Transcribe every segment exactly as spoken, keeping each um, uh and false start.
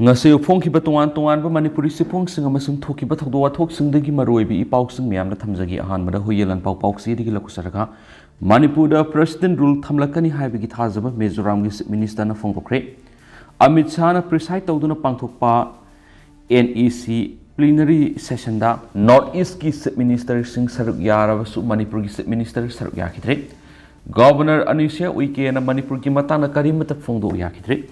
ꯉꯁꯤ ꯐꯣꯡꯈꯤꯕ ꯇꯣꯉꯥꯟ ꯇꯣꯉꯥꯟꯕ ꯃꯅꯤꯄꯨꯔꯤ ꯆꯦꯐꯣꯡꯁꯤꯡ ꯑꯃꯁꯨꯡ ꯊꯣꯛꯈꯤꯕ ꯊꯧꯗꯣꯛ ꯋꯥꯊꯣꯛꯁꯤꯡꯗꯒꯤ ꯃꯔꯨꯑꯣꯏꯕ ꯏ ꯄꯥꯎꯁꯤꯡ ꯃꯌꯥꯝꯅ ꯊꯝꯖꯒꯦ꯫ ꯑꯍꯥꯟꯕꯗ ꯍꯨꯏꯌꯦꯟ ꯂꯥꯟꯄꯥꯎ ꯄꯥꯎꯆꯦꯗꯒꯤ ꯂꯧꯖꯔꯒ, ꯃꯅꯤꯄꯨꯔꯗ President Rule ꯊꯝꯂꯛꯀꯅꯤ ꯍꯥꯏꯕꯒꯤ ꯊꯥꯖꯕ ꯃꯤꯖꯣꯔꯥꯝꯒꯤ Chief Minister ꯅ ꯐꯣꯡꯗꯣꯛꯈ꯭ꯔꯦ꯫ ꯑꯃꯤꯠ ꯁꯥꯍꯅ preside ꯇꯧꯗꯨꯅ ꯄꯥꯡꯊꯣꯛꯄ N E C plenary session ꯗ North East ꯀꯤ Chief Minister ꯁꯤꯡ ꯁꯔꯨꯛ ꯌꯥꯔꯕꯁꯨ ꯃꯅꯤꯄꯨꯔꯒꯤ Chief Minister ꯁꯔꯨꯛ ꯌꯥꯈꯤꯗ꯭ꯔꯦ꯫ Governor ꯑꯅꯨꯁ꯭ꯌꯥ ꯎꯏꯀꯦꯅ ꯃꯅꯤꯄꯨꯔꯒꯤ ꯃꯇꯥꯡꯗ ꯀꯔꯤꯃꯠꯇ ꯐꯣꯡꯗꯣꯛ ꯌꯥꯈꯤꯗ꯭ꯔꯦ꯫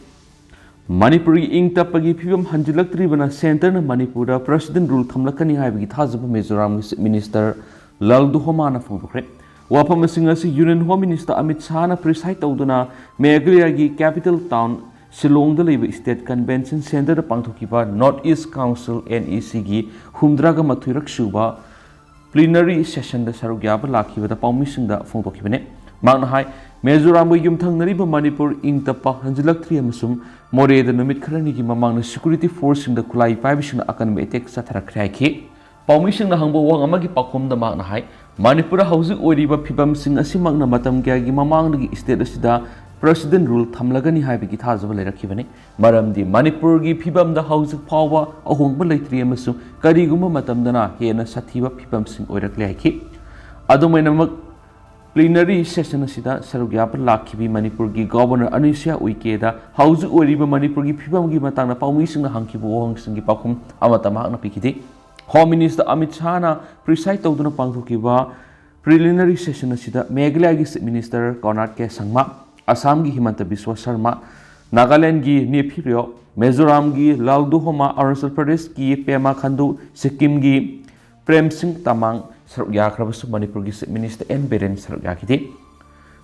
ꯃꯅꯤꯄꯨꯔꯒꯤ ꯏꯪ ꯇꯞꯄꯒꯤ ꯐꯤꯕꯝ ꯍꯟꯖꯤꯜꯂꯛꯇ꯭ꯔꯤꯕꯅ Centre ꯅ ꯃꯅꯤꯄꯨꯔꯗ President Rule ꯊꯝꯂꯛꯀꯅꯤ ꯍꯥꯏꯕꯒꯤ ꯊꯥꯖꯕ ꯃꯤꯖꯣꯔꯥꯝꯒꯤ Chief Minister ꯂꯜꯗꯨꯍꯣꯃꯥꯅ ꯐꯣꯡꯗꯣꯛꯈ꯭ꯔꯦ꯫ ꯋꯥꯐꯝꯁꯤꯡ ꯑꯁꯤ Union Home Minister Amit ꯁꯥꯍꯅ preside ꯇꯧꯗꯨꯅ ꯃꯦꯘꯥꯂꯌꯥꯒꯤ capital town ꯁꯤꯂꯣꯡꯗ ꯂꯩꯕ State Convention Centre ꯗ ꯄꯥꯡꯊꯣꯛꯈꯤꯕ North East Council N E C ꯒꯤ ꯍꯨꯝꯗ꯭ꯔꯥꯒ ꯃꯥꯊꯣꯏꯔꯛ ꯁꯨꯕ plenary session ꯗ ꯁꯔꯨꯛ ꯌꯥꯕ ꯂꯥꯛꯈꯤꯕꯗ ꯄꯥꯎꯃꯤꯁꯤꯡꯗ ꯐꯣꯡꯗꯣꯛꯈꯤꯕꯅꯤ꯫ ꯃꯍꯥꯛꯅ ꯍꯥꯏ, ꯃꯤꯖꯣꯔꯥꯝꯒ ꯌꯨꯝꯊꯪꯅꯔꯤꯕ ꯃꯅꯤꯄꯨꯔ ꯏꯪ ꯇꯞꯄ ꯍꯟꯖꯤꯜꯂꯛꯇ꯭ꯔꯤ ꯑꯃꯁꯨꯡ ꯃꯣꯔꯦꯗ ꯅꯨꯃꯤꯠ ꯈꯔꯅꯤꯒꯤ ꯃꯃꯥꯡꯗ security force ꯁꯤꯡꯗ ꯈꯨꯠꯂꯥꯏ ꯄꯥꯏꯕꯁꯤꯡꯅ ꯑꯀꯟꯕ attack ꯆꯠꯊꯔꯛꯈ꯭ꯔꯦ ꯍꯥꯏꯈꯤ꯫ ꯄꯥꯎꯃꯤꯁꯤꯡꯅ ꯍꯪꯕ ꯋꯥꯍꯪ ꯑꯃꯒꯤ ꯄꯥꯎꯈꯨꯝꯗ ꯃꯍꯥꯛꯅ ꯍꯥꯏ, ꯃꯅꯤꯄꯨꯔꯗ ꯍꯧꯖꯤꯛ ꯑꯣꯏꯔꯤꯕ ꯐꯤꯕꯝꯁꯤꯡ ꯑꯁꯤꯃꯛꯅ ꯃꯇꯝ ꯀꯌꯥꯒꯤ ꯃꯃꯥꯡꯗꯒꯤ state ꯑꯁꯤꯗ President Rule ꯊꯝꯂꯒꯅꯤ ꯍꯥꯏꯕꯒꯤ ꯊꯥꯖꯕ ꯂꯩꯔꯛꯈꯤꯕꯅꯤ꯫ ꯃꯔꯝꯗꯤ ꯃꯅꯤꯄꯨꯔꯒꯤ ꯐꯤꯕꯝꯗ ꯍꯧꯖꯤꯛ ꯐꯥꯎꯕ ꯑꯍꯣꯡꯕ ꯂꯩꯇ꯭ꯔꯤ ꯑꯃꯁꯨꯡ ꯀꯔꯤꯒꯨꯝꯕ ꯃꯇꯝꯗꯅ ꯍꯦꯟꯅ ꯁꯥꯊꯤꯕ ꯐꯤꯕꯝꯁꯤꯡ ꯑꯣꯏꯔꯛꯂꯦ ꯍꯥꯏꯈꯤ꯫ ꯑꯗꯨꯝ ꯑꯣꯏꯅꯃꯛ, plenary session ꯑꯁꯤꯗ ꯁꯔꯨꯛ ꯌꯥꯕ ꯂꯥꯛꯈꯤꯕꯤ ꯃꯅꯤꯄꯨꯔꯒꯤ Governor ꯑꯅꯨꯁ꯭ꯌꯥ ꯎꯏꯀꯦꯗ ꯍꯧꯖꯤꯛ ꯑꯣꯏꯔꯤꯕ ꯃꯅꯤꯄꯨꯔꯒꯤ ꯐꯤꯕꯝꯒꯤ ꯃꯇꯥꯡꯗ ꯄꯥꯎꯃꯤꯁꯤꯡꯅ ꯍꯪꯈꯤꯕ ꯋꯥꯍꯪꯁꯤꯡꯒꯤ ꯄꯥꯎꯈꯨꯝ ꯑꯃꯠꯇ ꯃꯍꯥꯛꯅ ꯄꯤꯈꯤꯗꯦ꯫ Home Minister ꯑꯃꯤꯠ ꯁꯥꯍꯅ preside ꯇꯧꯗꯨꯅ ꯄꯥꯡꯊꯣꯛꯈꯤꯕ plenary session ꯑꯁꯤꯗ ꯃꯦꯘꯥꯂꯌꯥꯒꯤ Chief Minister ꯀꯣꯅꯥꯔ ꯀꯦ ꯁꯪꯃꯥ, ꯑꯁꯥꯝꯒꯤ ꯍꯤꯃꯟꯇ ꯕꯤꯁ꯭ꯋ ꯁꯔꯃꯥ, ꯅꯥꯒꯥꯂꯦꯟꯗꯒꯤ ꯅꯦꯐꯤ ꯔꯤꯑꯣ, ꯃꯤꯖꯣꯔꯥꯝꯒꯤ ꯂꯥꯜꯗꯨꯍꯣꯃꯥ, ꯑꯔꯨꯅꯥꯆꯜ ꯄ꯭ꯔꯗꯦꯁꯀꯤ ꯄꯦꯃꯥ ꯈꯟꯗꯨ, ꯁꯤꯛꯀꯤꯝꯒꯤ ꯄ꯭ꯔꯦꯝꯁꯤꯡ ꯇꯃꯥꯡ ꯁꯔꯨꯛ ꯌꯥꯈ꯭ꯔꯕꯁꯨ ꯃꯅꯤꯄꯨꯔꯒꯤ Chief Minister ꯑꯦꯟ ꯕꯤꯔꯦꯟ ꯁꯔꯨꯛ ꯌꯥꯈꯤꯗꯦ꯫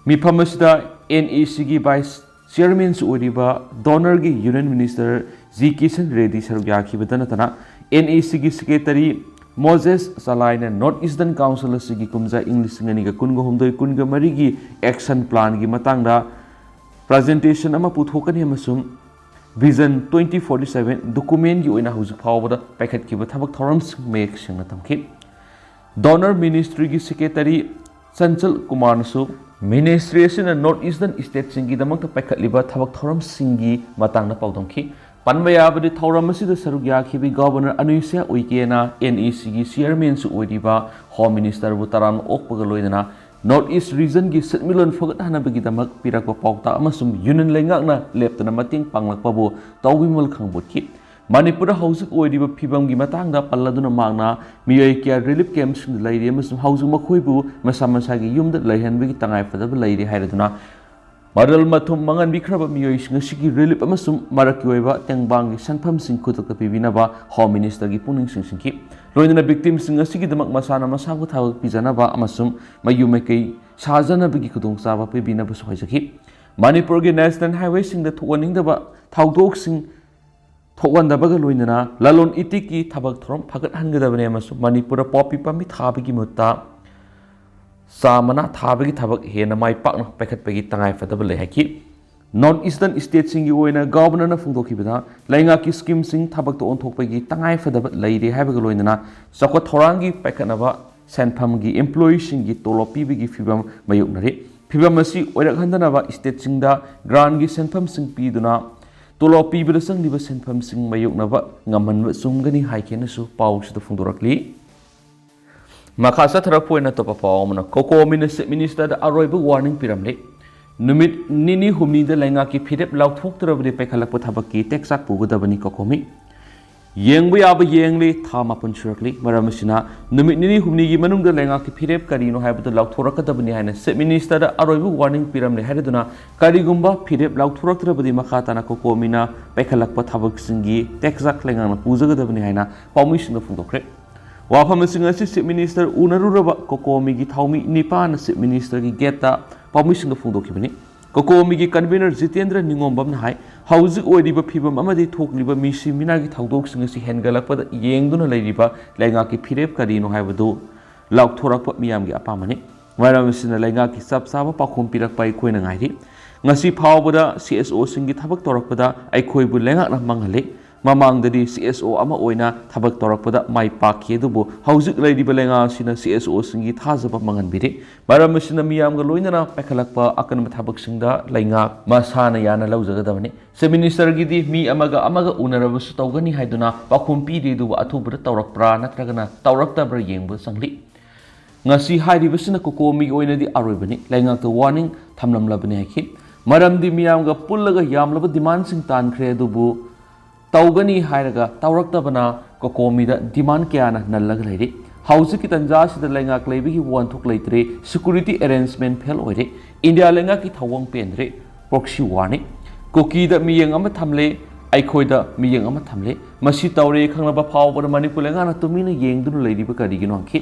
ꯃꯤꯐꯝ ꯑꯁꯤꯗ N E C ꯒꯤ Vice Chairman ꯁꯨ ꯑꯣꯏꯔꯤꯕ DoNER ꯒꯤ Union Minister G Kishan Reddy ꯁꯔꯨꯛ ꯌꯥꯈꯤꯕꯗ ꯅꯠꯇꯅ, N E C ꯒꯤ Secretary ꯃꯣꯖꯦꯁ ꯆꯂꯥꯏꯅ North Eastern Council ꯑꯁꯤꯒꯤ ꯀꯨꯝꯖꯥ ꯏꯪ ꯂꯤꯁꯤꯡ ꯑꯅꯤꯒ ꯀꯨꯟꯒ ꯍꯨꯝꯗꯣꯏ ꯀꯨꯟꯒ ꯃꯔꯤꯒꯤ action plan ꯒꯤ ꯃꯇꯥꯡꯗ presentation ꯑꯃ ꯄꯨꯊꯣꯛꯀꯅꯤ ꯑꯃꯁꯨꯡ Vision twenty forty seven document ꯀꯤ ꯑꯣꯏꯅ ꯍꯧꯖꯤꯛ ꯐꯥꯎꯕꯗ ꯄꯥꯏꯈꯠꯈꯤꯕ ꯊꯕꯛ ꯊꯧꯔꯝꯁꯤꯡ ꯃꯌꯦꯛ ꯁꯦꯡꯅ ꯊꯝꯈꯤ꯫ DoNER Ministry ꯒꯤ Secretary ꯆꯟꯆꯜ ꯀꯨꯃꯥꯔꯅꯁꯨ Ministry ꯑꯁꯤꯅ North Eastern state ꯁꯤꯡꯒꯤꯗꯃꯛꯇ ꯄꯥꯏꯈꯠꯂꯤꯕ ꯊꯕꯛ ꯊꯧꯔꯝꯁꯤꯡꯒꯤ ꯃꯇꯥꯡꯗ ꯄꯥꯎꯗꯝꯈꯤ꯫ ꯄꯟꯕ ꯌꯥꯕꯗꯤ, ꯊꯧꯔꯝ ꯑꯁꯤꯗ ꯁꯔꯨꯛ ꯌꯥꯈꯤꯕ ꯒꯕꯔꯅꯔ ꯑꯅꯨꯏꯁ꯭ꯌꯥ ꯎꯏꯀꯦꯅ, ꯑꯦꯟ ꯏ ꯁꯤꯒꯤ ꯆꯤꯌꯔꯃꯦꯟꯁꯨ ꯑꯣꯏꯔꯤꯕ ꯍꯣꯝ ꯃꯤꯅꯤꯁꯇꯔꯕꯨ ꯇꯔꯥꯝꯅ ꯑꯣꯛꯄꯒ ꯂꯣꯏꯅꯅ ꯅꯣꯔꯠ ꯏꯁ ꯔꯤꯖꯟꯒꯤ ꯁꯦꯟꯃꯤꯠꯂꯣꯟ ꯐꯒꯠꯍꯟꯅꯕꯒꯤꯗꯃꯛ ꯄꯤꯔꯛꯄ ꯄꯥꯎꯇꯥꯛ ꯑꯃꯁꯨꯡ ꯌꯨꯅꯤꯌꯟ ꯂꯩꯉꯥꯛꯅ ꯂꯦꯞꯇꯅ ꯃꯇꯦꯡ ꯄꯥꯡꯂꯛꯄꯕꯨ ꯇꯥꯎꯕꯤꯃꯜ ꯈꯪꯕꯣꯠꯈꯤ꯫ ꯃꯅꯤꯄꯨꯔꯗ ꯍꯧꯖꯤꯛ ꯑꯣꯏꯔꯤꯕ ꯐꯤꯕꯝꯒꯤ ꯃꯇꯥꯡꯗ ꯄꯜꯂꯗꯨꯅ ꯃꯍꯥꯛꯅ ꯃꯤꯑꯣꯏ ꯀꯌꯥ ꯔꯤꯂꯤꯐ ꯀꯦꯝꯞꯁꯤꯡꯗ ꯂꯩꯔꯤ ꯑꯃꯁꯨꯡ ꯍꯧꯖꯤꯛ ꯃꯈꯣꯏꯕꯨ ꯃꯁꯥ ꯃꯁꯥꯒꯤ ꯌꯨꯝꯗ ꯂꯩꯍꯟꯕꯒꯤ ꯇꯉꯥꯏꯐꯗꯕ ꯂꯩꯔꯤ ꯍꯥꯏꯔꯗꯨꯅ ꯃꯔꯜ ꯃꯊꯨꯝ ꯃꯥꯡꯍꯟꯕꯤꯈ꯭ꯔꯕ ꯃꯤꯑꯣꯏꯁꯤꯡ ꯑꯁꯤꯒꯤ ꯔꯤꯂꯤꯐ ꯑꯃꯁꯨꯡ ꯃꯔꯛꯀꯤ ꯑꯣꯏꯕ ꯇꯦꯡꯕꯥꯡꯒꯤ ꯁꯦꯟꯐꯝꯁꯤꯡ ꯈꯨꯗꯛꯇ ꯄꯤꯕꯤꯅꯕ ꯍꯣꯝ ꯃꯤꯅꯤꯁꯇꯔꯒꯤ ꯄꯨꯛꯅꯤꯡ ꯆꯤꯡꯁꯤꯟꯈꯤ꯫ ꯂꯣꯏꯅꯅ ꯚꯤꯛꯇꯤꯝꯁꯤꯡ ꯑꯁꯤꯒꯤꯗꯃꯛ ꯃꯁꯥꯅ ꯃꯁꯥꯕꯨ ꯊꯕꯛ ꯄꯤꯖꯅꯕ ꯑꯃꯁꯨꯡ ꯃꯌꯨꯝ ꯃꯀꯩ ꯁꯥꯖꯅꯕꯒꯤ ꯈꯨꯗꯣꯡꯆꯥꯕ ꯄꯤꯕꯤꯅꯕꯁꯨ ꯍꯥꯏꯖꯈꯤ꯫ ꯃꯅꯤꯄꯨꯔꯒꯤ ꯅꯦꯁꯅꯦꯜ ꯍꯥꯏꯋꯦꯁꯤꯡꯗ ꯊꯣꯛꯍꯟꯅꯤꯡꯗꯕ ꯊꯧꯗꯣꯛꯁꯤꯡ ꯊꯣꯛꯍꯟꯗꯕꯒ ꯂꯣꯏꯅꯅ ꯂꯂꯣꯟ ꯏꯇꯤꯛꯀꯤ ꯊꯕꯛ ꯊꯧꯔꯝ ꯐꯒꯠꯍꯟꯒꯗꯕꯅꯤ ꯑꯃꯁꯨꯡ ꯃꯅꯤꯄꯨꯔꯗ ꯄꯣꯄꯤ ꯄꯥꯝꯕꯤ ꯊꯥꯕꯒꯤ ꯃꯍꯨꯠꯇ ꯆꯥ ꯃꯅꯥ ꯊꯥꯕꯒꯤ ꯊꯕꯛ ꯍꯦꯟꯅ ꯃꯥꯏ ꯄꯥꯛꯅ ꯄꯥꯏꯈꯠꯄꯒꯤ ꯇꯉꯥꯏꯐꯗꯕ ꯂꯩ ꯍꯥꯏꯈꯤ꯫ ꯅꯣꯔꯠ ꯏꯁꯇꯔꯟ ꯁ꯭ꯇꯦꯠꯁꯤꯡꯒꯤ ꯑꯣꯏꯅ ꯒꯕꯔꯅꯔꯅ ꯐꯣꯡꯗꯣꯛꯈꯤꯕꯗ ꯂꯩꯉꯥꯛꯀꯤ ꯁ꯭ꯀꯤꯝꯁꯤꯡ ꯊꯕꯛꯇ ꯑꯣꯟꯊꯣꯛꯄꯒꯤ ꯇꯉꯥꯏꯐꯗꯕ ꯂꯩꯔꯦ ꯍꯥꯏꯕꯒ ꯂꯣꯏꯅꯅ ꯆꯥꯎꯈꯠ ꯊꯧꯔꯥꯡꯒꯤ ꯄꯥꯏꯈꯠꯅꯕ ꯁꯦꯟꯐꯝꯒꯤ ꯏꯝꯄ꯭ꯂꯣꯌꯤꯁꯤꯡꯒꯤ ꯇꯣꯂꯣꯞ ꯄꯤꯕꯒꯤ ꯐꯤꯕꯝ ꯃꯥꯌꯣꯛꯅꯔꯤ꯫ ꯐꯤꯕꯝ ꯑꯁꯤ ꯑꯣꯏꯔꯛꯍꯟꯗꯅꯕ ꯁ꯭ꯇꯦꯠꯁꯤꯡꯗ ꯒ꯭ꯔꯥꯟꯒꯤ ꯁꯦꯟꯐꯝꯁꯤꯡ ꯄꯤꯗꯨꯅ ꯇꯣꯂꯣꯞ ꯄꯤꯕꯗ ꯆꯪꯂꯤꯕ ꯁꯦꯟꯐꯝꯁꯤꯡ ꯃꯥꯌꯣꯛꯅꯕ ꯉꯝꯍꯟꯕ ꯆꯨꯝꯒꯅꯤ ꯍꯥꯏꯈꯤꯅꯁꯨ ꯄꯥꯎꯁꯤꯗ ꯐꯣꯡꯗꯣꯔꯛꯂꯤ꯫ ꯃꯈꯥ ꯆꯠꯊꯔꯛꯄ ꯑꯣꯏꯅ ꯑꯇꯣꯞꯄ ꯄꯥꯎ ꯑꯃꯅ, ꯀꯣꯀꯣꯃꯤꯅ ꯆꯤꯐ ꯃꯤꯅꯤꯁꯇꯔꯗ ꯑꯔꯣꯏꯕ ꯋꯥꯔꯅꯤꯡ ꯄꯤꯔꯝꯂꯦ꯫ ꯅꯨꯃꯤꯠ ꯅꯤꯅꯤ ꯍꯨꯝꯅꯤꯗ ꯂꯩꯉꯥꯛꯀꯤ ꯐꯤꯔꯦꯞ ꯂꯥꯎꯊꯣꯛꯇ꯭ꯔꯕꯗꯤ ꯄꯥꯏꯈꯠꯂꯛꯄ ꯊꯕꯛꯀꯤ ꯇꯦꯛꯆꯥꯛ ꯄꯨꯒꯗꯕꯅꯤ ꯀꯣꯀꯣꯃꯤ꯫ ꯌꯦꯡꯕ ꯌꯥꯕ ꯌꯦꯡꯂꯤ, ꯊꯥ ꯃꯥꯄꯟ ꯁꯨꯔꯛꯂꯤ꯫ ꯃꯔꯝ ꯑꯁꯤꯅ ꯅꯨꯃꯤꯠ ꯅꯤꯅꯤ ꯍꯨꯝꯅꯤꯒꯤ ꯃꯅꯨꯡꯗ ꯂꯩꯉꯥꯛꯀꯤ ꯐꯤꯔꯦꯞ ꯀꯔꯤꯅꯣ ꯍꯥꯏꯕꯗꯨ ꯂꯥꯎꯊꯣꯔꯛꯀꯗꯕꯅꯤ ꯍꯥꯏꯅ ꯆꯤꯐ ꯃꯤꯅꯤꯁꯇꯔꯗ ꯑꯔꯣꯏꯕ ꯋꯥꯔꯅꯤꯡ ꯄꯤꯔꯝꯂꯦ ꯍꯥꯏꯔꯗꯨꯅ ꯀꯔꯤꯒꯨꯝꯕ ꯐꯤꯔꯦꯞ ꯂꯥꯎꯊꯣꯔꯛꯇ꯭ꯔꯕꯗꯤ ꯃꯈꯥ ꯇꯥꯅ ꯀꯣꯀꯣꯃꯤꯅ ꯄꯥꯏꯈꯠꯂꯛꯄ ꯊꯕꯛꯁꯤꯡꯒꯤ ꯇꯦꯛꯆꯥꯛ ꯂꯩꯉꯥꯛꯅ ꯄꯨꯖꯒꯗꯕꯅꯤ ꯍꯥꯏꯅ ꯄꯥꯎꯃꯤꯁꯤꯡꯗ ꯐꯣꯡꯗꯣꯛꯈ꯭ꯔꯦ꯫ ꯋꯥꯐꯝꯁꯤꯡ ꯑꯁꯤ ꯆꯤꯐ ꯃꯤꯅꯤꯁꯇꯔ ꯎꯅꯔꯨꯔꯕ ꯀꯣꯀꯣꯃꯤꯒꯤ ꯊꯥꯎꯃꯤ ꯅꯤꯄꯥꯟꯅ ꯆꯤꯐ ꯃꯤꯅꯤꯁꯇꯔꯒꯤ ꯒꯦꯠꯇ ꯄꯥꯎꯃꯤꯁꯤꯡꯗ ꯐꯣꯡꯗꯣꯛꯈꯤꯕꯅꯤ꯫ ꯀꯣꯀꯣꯃꯤꯒꯤ ꯀꯟꯚꯤꯅꯔ ꯖꯤꯇꯦꯟꯗ꯭ꯔ ꯅꯤꯉꯣꯝꯕꯝꯅ ꯍꯥꯏ, ꯍꯧꯖꯤꯛ ꯑꯣꯏꯔꯤꯕ ꯐꯤꯕꯝ ꯑꯃꯗꯤ ꯊꯣꯛꯂꯤꯕ ꯃꯤꯁꯤ ꯃꯤꯅꯥꯒꯤ ꯊꯧꯗꯣꯛꯁꯤꯡ ꯑꯁꯤ ꯍꯦꯟꯒꯠꯂꯛꯄꯗ ꯌꯦꯡꯗꯨꯅ ꯂꯩꯔꯤꯕ ꯂꯩꯉꯥꯛꯀꯤ ꯐꯤꯔꯦꯞ ꯀꯔꯤꯅꯣ ꯍꯥꯏꯕꯗꯨ ꯂꯥꯎꯊꯣꯔꯛꯄ ꯃꯤꯌꯥꯝꯒꯤ ꯑꯄꯥꯝꯕꯅꯤ꯫ ꯃꯔꯝ ꯑꯁꯤꯅ ꯂꯩꯉꯥꯛꯀꯤ ꯆꯞ ꯆꯥꯕ ꯄꯥꯎꯈꯨꯝ ꯄꯤꯔꯛꯄ ꯑꯩꯈꯣꯏꯅ ꯉꯥꯏꯔꯤ꯫ ꯉꯁꯤ ꯐꯥꯎꯕꯗ ꯁꯤ ꯑꯦꯁ ꯑꯣꯁꯤꯡꯒꯤ ꯊꯕꯛ ꯇꯧꯔꯛꯄꯗ ꯑꯩꯈꯣꯏꯕꯨ ꯂꯩꯉꯥꯛꯅ ꯃꯥꯡꯍꯜꯂꯤ꯫ ꯃꯃꯥꯡꯗꯗꯤ ꯁꯤ ꯑꯦꯁ ꯑꯣ ꯑꯃ ꯑꯣꯏꯅ ꯊꯕꯛ ꯇꯧꯔꯛꯄꯗ ꯃꯥꯏ ꯄꯥꯛꯈꯤ, ꯑꯗꯨꯕꯨ ꯍꯧꯖꯤꯛ ꯂꯩꯔꯤꯕ ꯂꯩꯉꯥꯛ ꯑꯁꯤꯅ ꯁꯤ ꯑꯦꯁ ꯑꯣꯁꯤꯡꯒꯤ ꯊꯥꯖꯕ ꯃꯥꯡꯍꯟꯕꯤꯔꯦ꯫ ꯃꯔꯝ ꯑꯁꯤꯅ ꯃꯤꯌꯥꯝꯒ ꯂꯣꯏꯅꯅ ꯄꯥꯏꯈꯠꯂꯛꯄ ꯑꯀꯟꯕ ꯊꯕꯛꯁꯤꯡꯗ ꯂꯩꯉꯥꯛ ꯃꯁꯥꯅ ꯌꯥꯅ ꯂꯧꯖꯒꯗꯕꯅꯤ꯫ ꯆꯤꯐ ꯃꯤꯅꯤꯁꯇꯔꯒꯤꯗꯤ ꯃꯤ ꯑꯃꯒ ꯑꯃꯒ ꯎꯅꯔꯕꯁꯨ ꯇꯧꯒꯅꯤ ꯍꯥꯏꯗꯨꯅ ꯄꯥꯎꯈꯨꯝ ꯄꯤꯔꯤ, ꯑꯗꯨꯕꯨ ꯑꯊꯨꯕꯗ ꯇꯧꯔꯛꯄ꯭ꯔꯥ ꯅꯠꯇ꯭ꯔꯒꯅ ꯇꯧꯔꯛꯇꯕ꯭ꯔꯥ ꯌꯦꯡꯕ ꯆꯪꯂꯤ꯫ ꯉꯁꯤ ꯍꯥꯏꯔꯤꯕꯁꯤꯅ ꯀꯣꯀꯣꯃꯤꯒꯤ ꯑꯣꯏꯅꯗꯤ ꯑꯔꯣꯏꯕꯅꯤ꯫ ꯂꯩꯉꯥꯛꯇ ꯋꯥꯔꯅꯤꯡ ꯊꯝꯂꯝꯂꯕꯅꯤ ꯍꯥꯏꯈꯤ꯫ ꯃꯔꯝꯗꯤ ꯃꯤꯌꯥꯝꯒ ꯄꯨꯜꯂꯒ ꯌꯥꯝꯂꯕ ꯗꯤꯃꯥꯟꯁꯤꯡ ꯇꯥꯟꯈ꯭ꯔꯦ, ꯑꯗꯨꯕꯨ ꯇꯧꯒꯅꯤ ꯍꯥꯏꯔꯒ ꯇꯧꯔꯛꯇꯕꯅ ꯀꯣꯀꯣꯃꯤꯗ ꯗꯤꯃꯥꯟ ꯀꯌꯥꯅ ꯅꯜꯂꯒ ꯂꯩꯔꯤ꯫ ꯍꯧꯖꯤꯛꯀꯤ ꯇꯟꯖꯥ ꯑꯁꯤꯗ ꯂꯩꯉꯥꯛ ꯂꯩꯕꯒꯤ ꯋꯥꯍꯟꯊꯣꯛ ꯂꯩꯇ꯭ꯔꯦ, ꯁꯦꯀ꯭ꯌꯨꯔꯤꯇꯤ ꯑꯦꯔꯦꯟꯖꯃꯦꯟ ꯐꯦꯜ ꯑꯣꯏꯔꯦ, ꯏꯟꯗꯤꯌꯥ ꯂꯩꯉꯥꯛꯀꯤ ꯊꯧꯑꯣꯡ ꯄꯦꯟꯗ꯭ꯔꯦ, ꯄ꯭ꯔꯣꯛꯁꯤ ꯋꯥꯔꯅꯤ꯫ ꯀꯨꯀꯤꯗ ꯃꯤꯠꯌꯦꯡ ꯑꯃ ꯊꯝꯂꯦ, ꯑꯩꯈꯣꯏꯗ ꯃꯤꯠꯌꯦꯡ ꯑꯃ ꯊꯝꯂꯦ꯫ ꯃꯁꯤ ꯇꯧꯔꯦ ꯈꯪꯂꯕ ꯐꯥꯎꯕꯗ ꯃꯅꯤꯄꯨꯔ ꯂꯩꯉꯥꯛꯅ ꯇꯨꯃꯤꯟꯅ ꯌꯦꯡꯗꯨꯅ ꯂꯩꯔꯤꯕ ꯀꯔꯤꯒꯤꯅꯣ ꯍꯪꯈꯤ꯫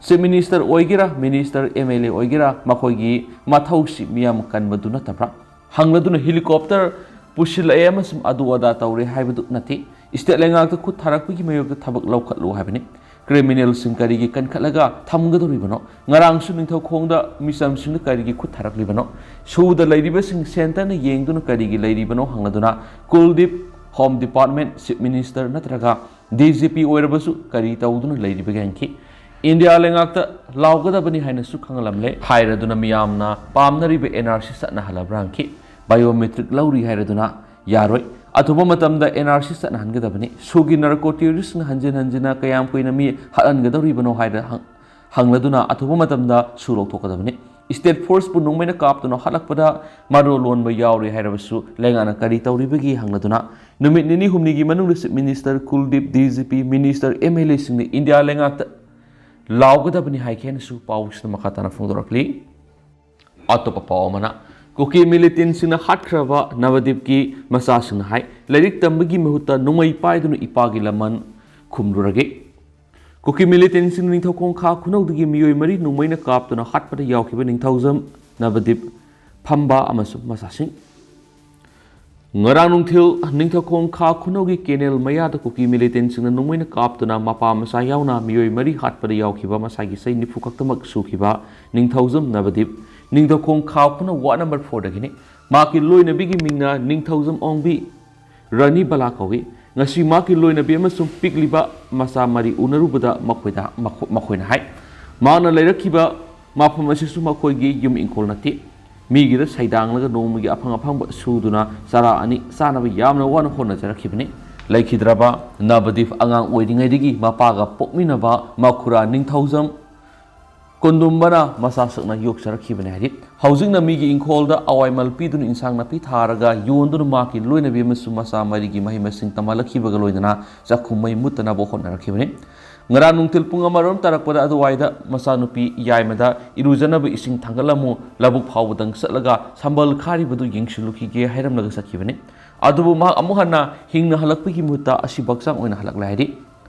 ꯆꯤꯐ ꯃꯤꯅꯤꯁꯇꯔ ꯑꯣꯏꯒꯦꯔꯥ, ꯃꯤꯅꯤꯁꯇꯔ, ꯑꯦꯝ ꯑꯦꯜ ꯑꯦ ꯑꯣꯏꯒꯦꯔꯥ, ꯃꯈꯣꯏꯒꯤ ꯃꯊꯧꯁꯤ ꯃꯤꯌꯥꯝ ꯀꯟꯕꯗꯨ ꯅꯠꯇꯕ꯭ꯔꯥ? ꯍꯪꯂꯗꯨꯅ ꯍꯦꯂꯤꯀꯣꯞꯇꯔ ꯄꯨꯁꯤꯜꯂꯛꯑꯦ ꯑꯃꯁꯨꯡ ꯑꯗꯨ ꯑꯗꯥ ꯇꯧꯔꯦ ꯍꯥꯏꯕꯗꯨ ꯅꯠꯇꯦ꯫ ꯏꯁꯇꯦꯠ ꯂꯩꯉꯥꯛꯇ ꯈꯨꯠ ꯊꯥꯔꯛꯄꯒꯤ ꯃꯥꯌꯣꯛꯇ ꯊꯕꯛ ꯂꯧꯈꯠꯂꯨ ꯍꯥꯏꯕꯅꯤ꯫ ꯀ꯭ꯔꯤꯃꯤꯅꯦꯜꯁꯤꯡ ꯀꯔꯤꯒꯤ ꯀꯟꯈꯠꯂꯒ ꯊꯝꯒꯗꯧꯔꯤꯕꯅꯣ? ꯉꯔꯥꯡꯁꯨ ꯅꯤꯡꯊꯧꯈꯣꯡꯗ ꯃꯤꯆꯝꯁꯤꯡꯗ ꯀꯔꯤꯒꯤ ꯈꯨꯠ ꯊꯥꯔꯛꯂꯤꯕꯅꯣ? ꯁꯨꯗ ꯂꯩꯔꯤꯕꯁꯤꯡ ꯁꯦꯟꯇꯔꯅ ꯌꯦꯡꯗꯨꯅ ꯀꯔꯤꯒꯤ ꯂꯩꯔꯤꯕꯅꯣ ꯍꯪꯂꯗꯨꯅ ꯀꯨꯜꯗꯤꯞ, ꯍꯣꯝ ꯗꯤꯄꯥꯔꯠꯃꯦꯟ, ꯆꯤꯐ ꯃꯤꯅꯤꯁꯇꯔ ꯅꯠꯇ꯭ꯔꯒ ꯗꯤ ꯖꯤ ꯄꯤ ꯑꯣꯏꯔꯕꯁꯨ ꯀꯔꯤ ꯇꯧꯗꯨꯅ ꯂꯩꯔꯤꯕꯒꯦ ꯍꯪꯈꯤ꯫ ꯏꯟꯗꯤꯌꯥ ꯂꯩꯉꯥꯛꯇ ꯂꯥꯎꯒꯗꯕꯅꯤ ꯍꯥꯏꯅꯁꯨ ꯈꯪꯍꯜꯂꯝꯂꯦ꯫ ꯍꯥꯏꯔꯗꯨꯅ ꯃꯤꯌꯥꯝꯅ ꯄꯥꯝꯅꯔꯤꯕ ꯑꯦꯟ ꯑꯥꯔ ꯁꯤ ꯆꯠꯅꯍꯜꯂꯕ꯭ꯔꯥ ꯍꯪꯈꯤ꯫ ꯕꯥꯏꯑꯣꯃꯦꯇ꯭ꯔꯤꯛ ꯂꯧꯔꯤ ꯍꯥꯏꯔꯗꯨꯅ ꯌꯥꯔꯣꯏ꯫ ꯑꯊꯨꯕ ꯃꯇꯝꯗ ꯑꯦꯟ ꯑꯥꯔ ꯁꯤ ꯆꯠꯅꯍꯟꯒꯗꯕꯅꯤ꯫ ꯁꯨꯒꯤ ꯅꯥꯔꯀꯣ ꯇꯦꯔꯣꯔꯤꯁꯅ ꯍꯟꯖꯤꯟ ꯍꯟꯖꯤꯟꯅ ꯀꯌꯥꯝ ꯀꯨꯏꯅ ꯃꯤ ꯍꯥꯠꯍꯟꯒꯗꯧꯔꯤꯕꯅꯣ ꯍꯥꯏꯗ ꯍꯪ-, ꯍꯪꯂꯗꯨꯅ ꯑꯊꯨꯕ ꯃꯇꯝꯗ ꯁꯨ ꯂꯧꯊꯣꯛꯀꯗꯕꯅꯤ꯫ ꯏꯁꯇꯦꯠ ꯐꯣꯔꯁꯄꯨ ꯅꯣꯡꯃꯩꯅ ꯀꯥꯞꯇꯨꯅ ꯍꯥꯠꯂꯛꯄꯗ ꯃꯔꯣꯜ ꯂꯣꯟꯕ ꯌꯥꯎꯔꯦ ꯍꯥꯏꯔꯕꯁꯨ ꯂꯩꯉꯥꯛꯅ ꯀꯔꯤ ꯇꯧꯔꯤꯕꯒꯦ ꯍꯪꯂꯗꯨꯅ ꯅꯨꯃꯤꯠ ꯅꯤꯅꯤ ꯍꯨꯝꯅꯤꯒꯤ ꯃꯅꯨꯡꯗ chief minister, Kuldip, D G P, minister, M L ꯑꯦꯁꯤꯡꯅ ꯏꯟꯗꯤꯌꯥ ꯂꯩꯉꯥꯛꯇ ꯂꯥꯎꯒꯗꯕꯅꯤ ꯍꯥꯏꯈꯤ ꯍꯥꯏꯅꯁꯨ ꯄꯥꯎꯁꯤꯗ ꯃꯈꯥ ꯇꯥꯅ ꯐꯣꯡꯗꯣꯔꯛꯂꯤ꯫ ꯑꯇꯣꯞꯄ ꯄꯥꯎ ꯑꯃꯅ, ꯀꯨꯀꯤ ꯃꯤꯂꯤꯇꯦꯟꯁꯤꯡꯅ ꯍꯥꯠꯈ꯭ꯔꯕ ꯅꯕꯗꯤꯞꯀꯤ ꯃꯆꯥꯁꯤꯡꯅ ꯍꯥꯏ, ꯂꯥꯏꯔꯤꯛ ꯇꯝꯕꯒꯤ ꯃꯍꯨꯠꯇ ꯅꯣꯡꯃꯩ ꯄꯥꯏꯗꯨꯅ ꯏꯄꯥꯒꯤ ꯂꯃꯟ ꯈꯨꯝꯂꯨꯔꯒꯦ꯫ ꯀꯨꯀꯤ ꯃꯤꯂꯤꯇꯦꯟꯁꯤꯡꯅ ꯅꯤꯡꯊꯧꯈꯣꯡ ꯈꯥ ꯈꯨꯅꯧꯗꯒꯤ ꯃꯤꯑꯣꯏ ꯃꯔꯤ ꯅꯣꯡꯃꯩꯅ ꯀꯥꯞꯇꯨꯅ ꯍꯥꯠꯄꯗ ꯌꯥꯎꯈꯤꯕ ꯅꯤꯡꯊꯧꯖꯝ ꯅꯕꯗꯤꯞ ꯐꯝꯕ ꯑꯃꯁꯨꯡ ꯃꯆꯥꯁꯤꯡ꯫ ꯉꯔꯥꯡ ꯅꯨꯡꯊꯤꯜ ꯅꯤꯡꯊꯧꯈꯣꯡ ꯈꯥ ꯈꯨꯅꯧꯒꯤ ꯀꯦꯅꯦꯜ ꯃꯌꯥꯗ ꯀꯨꯀꯤ ꯃꯤꯂꯤꯇꯦꯟꯁꯤꯡꯅ ꯅꯣꯡꯃꯩꯅ ꯀꯥꯞꯇꯨꯅ ꯃꯄꯥ ꯃꯆꯥ ꯌꯥꯎꯅ ꯃꯤꯑꯣꯏ ꯃꯔꯤ ꯍꯥꯠꯄꯗ ꯌꯥꯎꯈꯤꯕ ꯃꯁꯥꯒꯤ ꯆꯍꯤ ꯅꯤꯐꯨ ꯈꯛꯇꯃꯛ ꯁꯨꯈꯤꯕ ꯅꯤꯡꯊꯧꯖꯝ ꯅꯕꯗꯤꯞ ꯅꯤꯡꯊꯧꯈꯣꯡ ꯈꯥ ꯈꯨꯅꯧ ꯋꯥꯔꯗ ꯅꯝꯕꯔ ꯐꯣꯔꯗꯒꯤꯅꯤ꯫ ꯃꯍꯥꯛꯀꯤ ꯂꯣꯏꯅꯕꯤꯒꯤ ꯃꯤꯡꯅ ꯅꯤꯡꯊꯧꯖꯝ ꯑꯣꯡꯕꯤ ꯔꯥꯅꯤ ꯕꯂꯥ ꯀꯧꯏ꯫ ꯉꯁꯤ ꯃꯍꯥꯛꯀꯤ ꯂꯣꯏꯅꯕꯤ ꯑꯃꯁꯨꯡ ꯄꯤꯛꯂꯤꯕ ꯃꯆꯥ ꯃꯔꯤ ꯎꯅꯔꯨꯕꯗ ꯃꯈꯣꯏꯗ, ꯃꯈꯣ-, ꯃꯈꯣꯏꯅ ꯍꯥꯏ, ꯃꯍꯥꯛꯅ ꯂꯩꯔꯛꯈꯤꯕ ꯃꯐꯝ ꯑꯁꯤꯁꯨ ꯃꯈꯣꯏꯒꯤ ꯌꯨꯝ ꯏꯪꯈꯣꯜ ꯅꯠꯇꯦ꯫ ꯃꯤꯒꯤꯗ ꯁꯩꯗꯥꯡꯂꯒ ꯅꯣꯡꯃꯒꯤ ꯑꯐꯪ ꯑꯐꯪꯕ ꯁꯨꯗꯨꯅ ꯆꯔꯥ ꯑꯅꯤ ꯆꯥꯅꯕ ꯌꯥꯝꯅ ꯋꯥꯅ ꯍꯣꯠꯅꯖꯔꯛꯈꯤꯕꯅꯤ꯫ ꯂꯩꯈꯤꯗ꯭ꯔꯕ ꯅꯕꯗꯤꯞ ꯑꯉꯥꯡ ꯑꯣꯏꯔꯤꯉꯩꯗꯒꯤ ꯃꯄꯥꯒ ꯄꯣꯛꯃꯤꯟꯅꯕ ꯃꯈꯨꯔꯥ ꯅꯤꯡꯊꯧꯖꯝ ꯀꯨꯟꯗꯨꯝꯕꯅ ꯃꯆꯥ ꯁꯛꯅ ꯌꯣꯛꯆꯔꯛꯈꯤꯕꯅꯤ ꯍꯥꯏꯔꯤ꯫ ꯍꯧꯖꯤꯛꯅ ꯃꯤꯒꯤ ꯏꯪꯈꯣꯜꯗ ꯑꯋꯥꯏꯃꯜ ꯄꯤꯗꯨꯅ ꯏꯟꯁꯥꯡ ꯅꯥꯄꯤ ꯊꯥꯔꯒ ꯌꯣꯟꯗꯨꯅ ꯃꯍꯥꯛꯀꯤ ꯂꯣꯏꯅꯕꯤ ꯑꯃꯁꯨꯡ ꯃꯆꯥ ꯃꯔꯤꯒꯤ ꯃꯍꯩ ꯃꯁꯤꯡ ꯇꯝꯍꯜꯂꯛꯈꯤꯕꯒ ꯂꯣꯏꯅꯅ ꯆꯥꯛꯈꯨꯝ ꯃꯩ ꯃꯨꯠꯇꯅꯕ ꯍꯣꯠꯅꯔꯛꯈꯤꯕꯅꯤ꯫ ꯉꯔꯥꯡ ꯅꯨꯡꯊꯤꯜ ꯄꯨꯡ ꯑꯃꯔꯣꯝ ꯇꯥꯔꯛꯄꯗ ꯑꯗꯨꯋꯥꯏꯗ ꯃꯆꯥꯅꯨꯄꯤ ꯌꯥꯏꯃꯗ ꯏꯔꯨꯖꯅꯕ ꯏꯁꯤꯡ ꯊꯥꯡꯒꯠꯂꯝꯃꯨ, ꯂꯧꯕꯨꯛ ꯐꯥꯎꯕꯗꯪ ꯆꯠꯂꯒ ꯁꯝꯕꯜ ꯈꯥꯔꯤꯕꯗꯨ ꯌꯦꯡꯁꯤꯜꯂꯨꯈꯤꯒꯦ ꯍꯥꯏꯔꯝꯂꯒ ꯆꯠꯈꯤꯕꯅꯤ꯫ ꯑꯗꯨꯕꯨ ꯃꯍꯥꯛ ꯑꯃꯨꯛ ꯍꯟꯅ ꯍꯤꯡꯅ ꯍꯜꯂꯛꯄꯒꯤ ꯃꯍꯨꯠꯇ ꯑꯁꯤꯕ ꯍꯛꯆꯥꯡ ꯑꯣꯏꯅ ꯍꯜꯂꯛꯂꯦ ꯍꯥꯏꯔꯤ꯫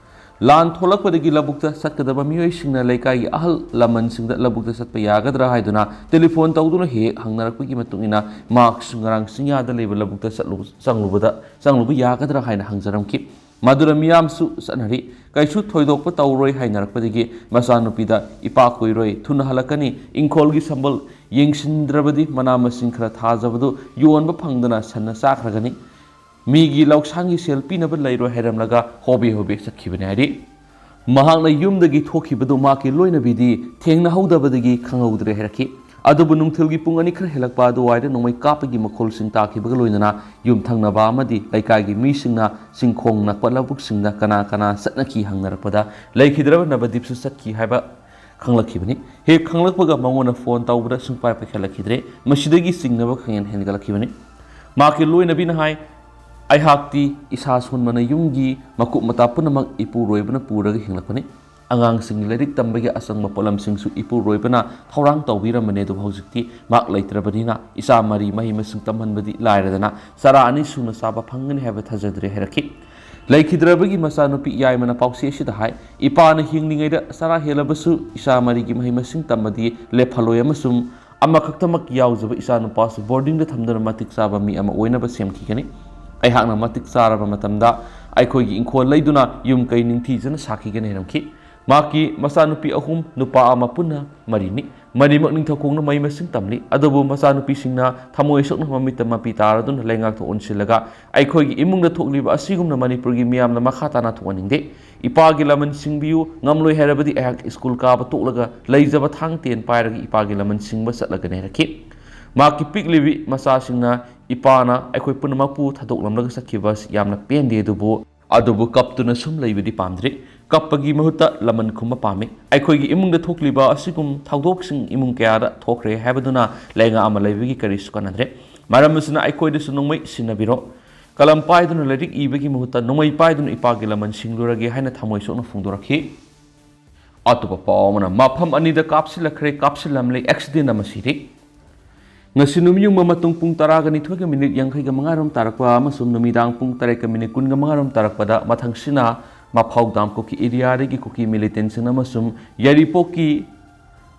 ꯂꯥꯟ ꯊꯣꯛꯂꯛꯄꯗꯒꯤ ꯂꯧꯕꯨꯛꯇ ꯆꯠꯀꯗꯕ ꯃꯤꯑꯣꯏꯁꯤꯡꯅ ꯂꯩꯀꯥꯏꯒꯤ ꯑꯍꯜ ꯂꯃꯟꯁꯤꯡꯗ ꯂꯧꯕꯨꯛꯇ ꯆꯠꯄ ꯌꯥꯒꯗ꯭ꯔꯥ ꯍꯥꯏꯗꯨꯅ ꯇꯦꯂꯤꯐꯣꯟ ꯇꯧꯗꯨꯅ ꯍꯦꯛ ꯍꯦꯛ ꯍꯪꯅꯔꯛꯄꯒꯤ ꯃꯇꯨꯡ ꯏꯟꯅ ꯃꯍꯥꯛꯁꯨ ꯉꯔꯥꯡ ꯆꯤꯡꯌꯥꯗ ꯂꯩꯕ ꯂꯧꯕꯨꯛꯇ ꯆꯠꯂꯨ-, ꯆꯪꯂꯨꯕꯗ, ꯆꯪꯂꯨꯕ ꯌꯥꯒꯗ꯭ꯔꯥ ꯍꯥꯏꯅ ꯍꯪꯖꯔꯝꯈꯤ꯫ ꯃꯗꯨꯗ ꯃꯤꯌꯥꯝꯁꯨ ꯆꯠꯅꯔꯤ꯫ ꯀꯩꯁꯨ ꯊꯣꯏꯗꯣꯛꯄ ꯇꯧꯔꯣꯏ ꯍꯥꯏꯅꯔꯛꯄꯗꯒꯤ ꯃꯆꯥꯅꯨꯄꯤꯗ, "ꯏꯄꯥ ꯀꯨꯏꯔꯣꯏ, ꯊꯨꯅ ꯍꯜꯂꯛꯀꯅꯤ, ꯏꯪꯈꯣꯜꯒꯤ ꯁꯝꯕꯜ ꯌꯦꯡꯁꯤꯟꯗ꯭ꯔꯕꯗꯤ ꯃꯅꯥ ꯃꯁꯤꯡ ꯈꯔ ꯊꯥꯖꯕꯗꯨ ꯌꯣꯟꯕ ꯐꯪꯗꯅ ꯁꯟꯅ ꯆꯥꯈ꯭ꯔꯒꯅꯤ꯫ ꯃꯤꯒꯤ ꯂꯧꯁꯥꯡꯒꯤ ꯁꯦꯜ ꯄꯤꯅꯕ ꯂꯩꯔꯣꯏ" ꯍꯥꯏꯔꯝꯂꯒ ꯍꯣꯕꯦ ꯍꯣꯕꯦ ꯆꯠꯈꯤꯕꯅꯤ ꯍꯥꯏꯔꯤ꯫ ꯃꯍꯥꯛꯅ ꯌꯨꯝꯗꯒꯤ ꯊꯣꯛꯈꯤꯕꯗꯨ ꯃꯍꯥꯛꯀꯤ ꯂꯣꯏꯅꯕꯤꯗꯤ ꯊꯦꯡꯅꯍꯧꯗꯕꯗꯒꯤ ꯈꯪꯍꯧꯗ꯭ꯔꯦ ꯍꯥꯏꯔꯛꯈꯤ꯫ ꯑꯗꯨꯕꯨ ꯅꯨꯡꯊꯤꯜꯒꯤ ꯄꯨꯡ ꯑꯅꯤ ꯈꯔ ꯍꯦꯜꯂꯛꯄ ꯑꯗꯨꯋꯥꯏꯗ ꯅꯣꯡꯃꯩ ꯀꯥꯞꯄꯒꯤ ꯃꯈꯣꯜꯁꯤꯡ ꯇꯥꯈꯤꯕꯒ ꯂꯣꯏꯅꯅ ꯌꯨꯝꯊꯪꯅꯕ ꯑꯃꯗꯤ ꯂꯩꯀꯥꯏꯒꯤ ꯃꯤꯁꯤꯡꯅ ꯆꯤꯡꯈꯣꯡ ꯅꯛꯄ ꯂꯧꯕꯨꯛꯁꯤꯡꯗ ꯀꯅꯥ ꯀꯅꯥ ꯆꯠꯅꯈꯤ ꯍꯪꯅꯔꯛꯄꯗ ꯂꯩꯈꯤꯗ꯭ꯔꯕ ꯅꯕꯗꯤꯞꯁꯨ ꯆꯠꯈꯤ ꯍꯥꯏꯕ ꯈꯪꯂꯛꯈꯤꯕꯅꯤ꯫ ꯍꯦꯛ ꯈꯪꯂꯛꯄꯒ ꯃꯉꯣꯟꯗ ꯐꯣꯟ ꯇꯧꯕꯗ ꯁꯨꯡꯄꯥꯏ ꯄꯥꯏꯈꯠꯂꯛꯈꯤꯗ꯭ꯔꯦ꯫ ꯃꯁꯤꯗꯒꯤ ꯆꯤꯡꯅꯕ ꯈꯪꯍꯦꯟ ꯍꯦꯟꯒꯠꯂꯛꯈꯤꯕꯅꯤ꯫ ꯃꯍꯥꯛꯀꯤ ꯂꯣꯏꯅꯕꯤꯅ ꯍꯥꯏ, "ꯑꯩꯍꯥꯛꯇꯤ ꯏꯁꯥ ꯁꯣꯟꯕꯅ ꯌꯨꯝꯒꯤ ꯃꯀꯨꯞ ꯃꯇꯥ ꯄꯨꯝꯅꯃꯛ ꯏꯄꯨꯔꯣꯏꯕꯅ ꯄꯨꯔꯒ ꯍꯤꯡꯂꯛꯄꯅꯤ꯫ ꯑꯉꯥꯡꯁꯤꯡꯒꯤ ꯂꯥꯏꯔꯤꯛ ꯇꯝꯕꯒꯤ ꯑꯆꯪꯕ ꯄꯣꯠꯂꯝꯁꯤꯡꯁꯨ ꯏꯄꯨꯔꯣꯏꯕꯅ ꯊꯧꯔꯥꯡ ꯇꯧꯕꯤꯔꯝꯕꯅꯤ, ꯑꯗꯨꯕꯨ ꯍꯧꯖꯤꯛꯇꯤ ꯃꯍꯥꯛ ꯂꯩꯇ꯭ꯔꯕꯅꯤꯅ ꯏꯆꯥ ꯃꯔꯤ ꯃꯍꯩ ꯃꯁꯤꯡ ꯇꯝꯍꯟꯕꯗꯤ ꯂꯥꯏꯔꯗꯅ ꯆꯔꯥ ꯑꯅꯤ ꯁꯨꯅ ꯆꯥꯕ ꯐꯪꯒꯅꯤ ꯍꯥꯏꯕ ꯊꯥꯖꯗ꯭ꯔꯦ" ꯍꯥꯏꯔꯛꯈꯤ꯫ ꯂꯩꯈꯤꯗ꯭ꯔꯕꯒꯤ ꯃꯆꯥꯅꯨꯄꯤ ꯌꯥꯏꯃꯅ ꯄꯥꯎꯆꯦ ꯑꯁꯤꯗ ꯍꯥꯏ, "ꯏꯄꯥꯅ ꯍꯤꯡꯂꯤꯉꯩꯗ ꯆꯔꯥ ꯍꯦꯜꯂꯕꯁꯨ ꯏꯆꯥ ꯃꯔꯤꯒꯤ ꯃꯍꯩ ꯃꯁꯤꯡ ꯇꯝꯕꯗꯤ ꯂꯦꯞꯍꯜꯂꯣꯏ ꯑꯃꯁꯨꯡ ꯑꯃꯈꯛꯇꯃꯛ ꯌꯥꯎꯖꯕ ꯏꯆꯥꯅꯨꯄꯥꯁꯨ ꯕꯣꯔꯗꯤꯡꯗ ꯊꯝꯗꯨꯅ ꯃꯇꯤꯛ ꯆꯥꯕ ꯃꯤ ꯑꯃ ꯑꯣꯏꯅꯕ ꯁꯦꯝꯈꯤꯒꯅꯤ꯫ ꯑꯩꯍꯥꯛꯅ ꯃꯇꯤꯛ ꯆꯥꯔꯕ ꯃꯇꯝꯗ ꯑꯩꯈꯣꯏꯒꯤ ꯏꯪꯈꯣꯜ ꯂꯩꯗꯨꯅ ꯌꯨꯝ ꯀꯩ ꯅꯤꯡꯊꯤꯖꯅ ꯁꯥꯈꯤꯒꯅꯤ" ꯍꯥꯏꯔꯝꯈꯤ꯫ ꯃꯍꯥꯛꯀꯤ ꯃꯆꯥꯅꯨꯄꯤ ꯑꯍꯨꯝ, ꯅꯨꯄꯥ ꯑꯃ, ꯄꯨꯟꯅ ꯃꯔꯤꯅꯤ꯫ ꯃꯔꯤꯃꯛ ꯅꯤꯡꯊꯧ ꯈꯣꯡꯅ ꯃꯍꯩ ꯃꯁꯤꯡ ꯇꯝꯂꯤ꯫ ꯑꯗꯨꯕꯨ ꯃꯆꯥꯅꯨꯄꯤꯁꯤꯡꯅ ꯊꯃꯣꯏ ꯁꯣꯛꯅ ꯃꯃꯤꯠꯇ ꯃꯄꯤ ꯇꯥꯔꯗꯨꯅ ꯂꯩꯉꯥꯛꯇ ꯑꯣꯟꯁꯤꯜꯂꯒ ꯑꯩꯈꯣꯏꯒꯤ ꯏꯃꯨꯡꯗ ꯊꯣꯛꯂꯤꯕ ꯑꯁꯤꯒꯨꯝꯅ ꯃꯅꯤꯄꯨꯔꯒꯤ ꯃꯤꯌꯥꯝꯅ ꯃꯈꯥ ꯇꯥꯅ ꯊꯣꯛꯍꯟꯅꯤꯡꯗꯦ꯫ ꯏꯄꯥꯒꯤ ꯂꯃꯟ ꯁꯤꯡꯕꯤꯌꯨ, ꯉꯝꯂꯣꯏ ꯍꯥꯏꯔꯕꯗꯤ ꯑꯩꯍꯥꯛ ꯁ꯭ꯀꯨꯜ ꯀꯥꯕ ꯇꯣꯛꯂꯒ ꯂꯩꯖꯕ ꯊꯥꯡ ꯇꯦꯟ ꯄꯥꯏꯔꯒ ꯏꯄꯥꯒꯤ ꯂꯃꯟ ꯁꯤꯡꯕ ꯆꯠꯂꯒꯅꯤ ꯍꯥꯏꯔꯛꯈꯤ꯫ ꯃꯍꯥꯛꯀꯤ ꯄꯤꯛꯂꯤꯕꯤ ꯃꯆꯥꯁꯤꯡꯅ ꯏꯄꯥꯅ ꯑꯩꯈꯣꯏ ꯄꯨꯝꯅꯃꯛꯄꯨ ꯊꯥꯗꯣꯛꯂꯝꯂꯒ ꯆꯠꯈꯤꯕ ꯑꯁꯤ ꯌꯥꯝꯅ ꯄꯦꯟꯗꯦ, ꯑꯗꯨꯕꯨ ꯑꯗꯨꯕꯨ ꯀꯞꯇꯨꯅ ꯁꯨꯝ ꯂꯩꯕꯗꯤ ꯄꯥꯝꯗ꯭ꯔꯤ꯫ ꯀꯞꯄꯒꯤ ꯃꯍꯨꯠꯇ ꯂꯃꯟ ꯈꯨꯝꯕ ꯄꯥꯝꯃꯤ꯫ ꯑꯩꯈꯣꯏꯒꯤ ꯏꯃꯨꯡꯗ ꯊꯣꯛꯂꯤꯕ ꯑꯁꯤꯒꯨꯝ ꯊꯧꯗꯣꯛꯁꯤꯡ ꯏꯃꯨꯡ ꯀꯌꯥꯗ ꯊꯣꯛꯈ꯭ꯔꯦ ꯍꯥꯏꯕꯗꯨꯅ ꯂꯩꯉꯥꯛ ꯑꯃ ꯂꯩꯕꯒꯤ ꯀꯔꯤꯁꯨ ꯀꯥꯟꯅꯗ꯭ꯔꯦ꯫ ꯃꯔꯝ ꯑꯁꯤꯅ ꯑꯩꯈꯣꯏꯗꯁꯨ ꯅꯣꯡꯃꯩ ꯁꯤꯟꯅꯕꯤꯔꯣ꯫ ꯀꯂꯝ ꯄꯥꯏꯗꯨꯅ ꯂꯥꯏꯔꯤꯛ ꯏꯕꯒꯤ ꯃꯍꯨꯠꯇ ꯅꯣꯡꯃꯩ ꯄꯥꯏꯗꯨꯅ ꯏꯄꯥꯒꯤ ꯂꯃꯟ ꯁꯤꯡꯂꯨꯔꯒꯦ ꯍꯥꯏꯅ ꯊꯃꯣꯏ ꯁꯣꯛꯅ ꯐꯣꯡꯗꯣꯔꯛꯈꯤ꯫ ꯑꯇꯣꯞꯄ ꯄꯥꯎ ꯑꯃꯅ, ꯃꯐꯝ ꯑꯅꯤꯗ ꯀꯥꯞꯁꯤꯜꯂꯛꯈ꯭ꯔꯦ, ꯀꯥꯞꯁꯤꯜꯂꯝꯂꯦ, ꯑꯦꯛꯁꯤꯗꯦꯟ ꯑꯃ ꯁꯤꯔꯦ꯫ ꯉꯁꯤ ꯅꯨꯃꯤꯠꯌꯨꯡꯕ ꯃꯇꯨꯡ ꯄꯨꯡ ꯇꯔꯥꯒ ꯅꯤꯊꯣꯏꯒ ꯃꯤꯅꯤꯠ ꯌꯥꯡꯈꯩꯒ ꯃꯉꯥꯔꯣꯝ ꯇꯥꯔꯛꯄ ꯑꯃꯁꯨꯡ ꯅꯨꯃꯤꯗꯥꯡ ꯄꯨꯡ ꯇꯔꯦꯠꯀ ꯃꯤꯅꯤꯠ ꯀꯨꯟꯒ ꯃꯉꯥꯔꯣꯝ ꯇꯥꯔꯛꯄꯗ ꯃꯊꯪꯁꯤꯅ ꯃꯐꯥꯎ ꯗꯥꯝ ꯀꯨꯀꯤ ꯑꯦꯔꯤꯌꯥꯗꯒꯤ ꯀꯨꯀꯤ ꯃꯤꯂꯤꯇꯦꯟꯁꯤꯡ ꯑꯃꯁꯨꯡ ꯌꯥꯏꯔꯤꯄꯣꯛꯀꯤ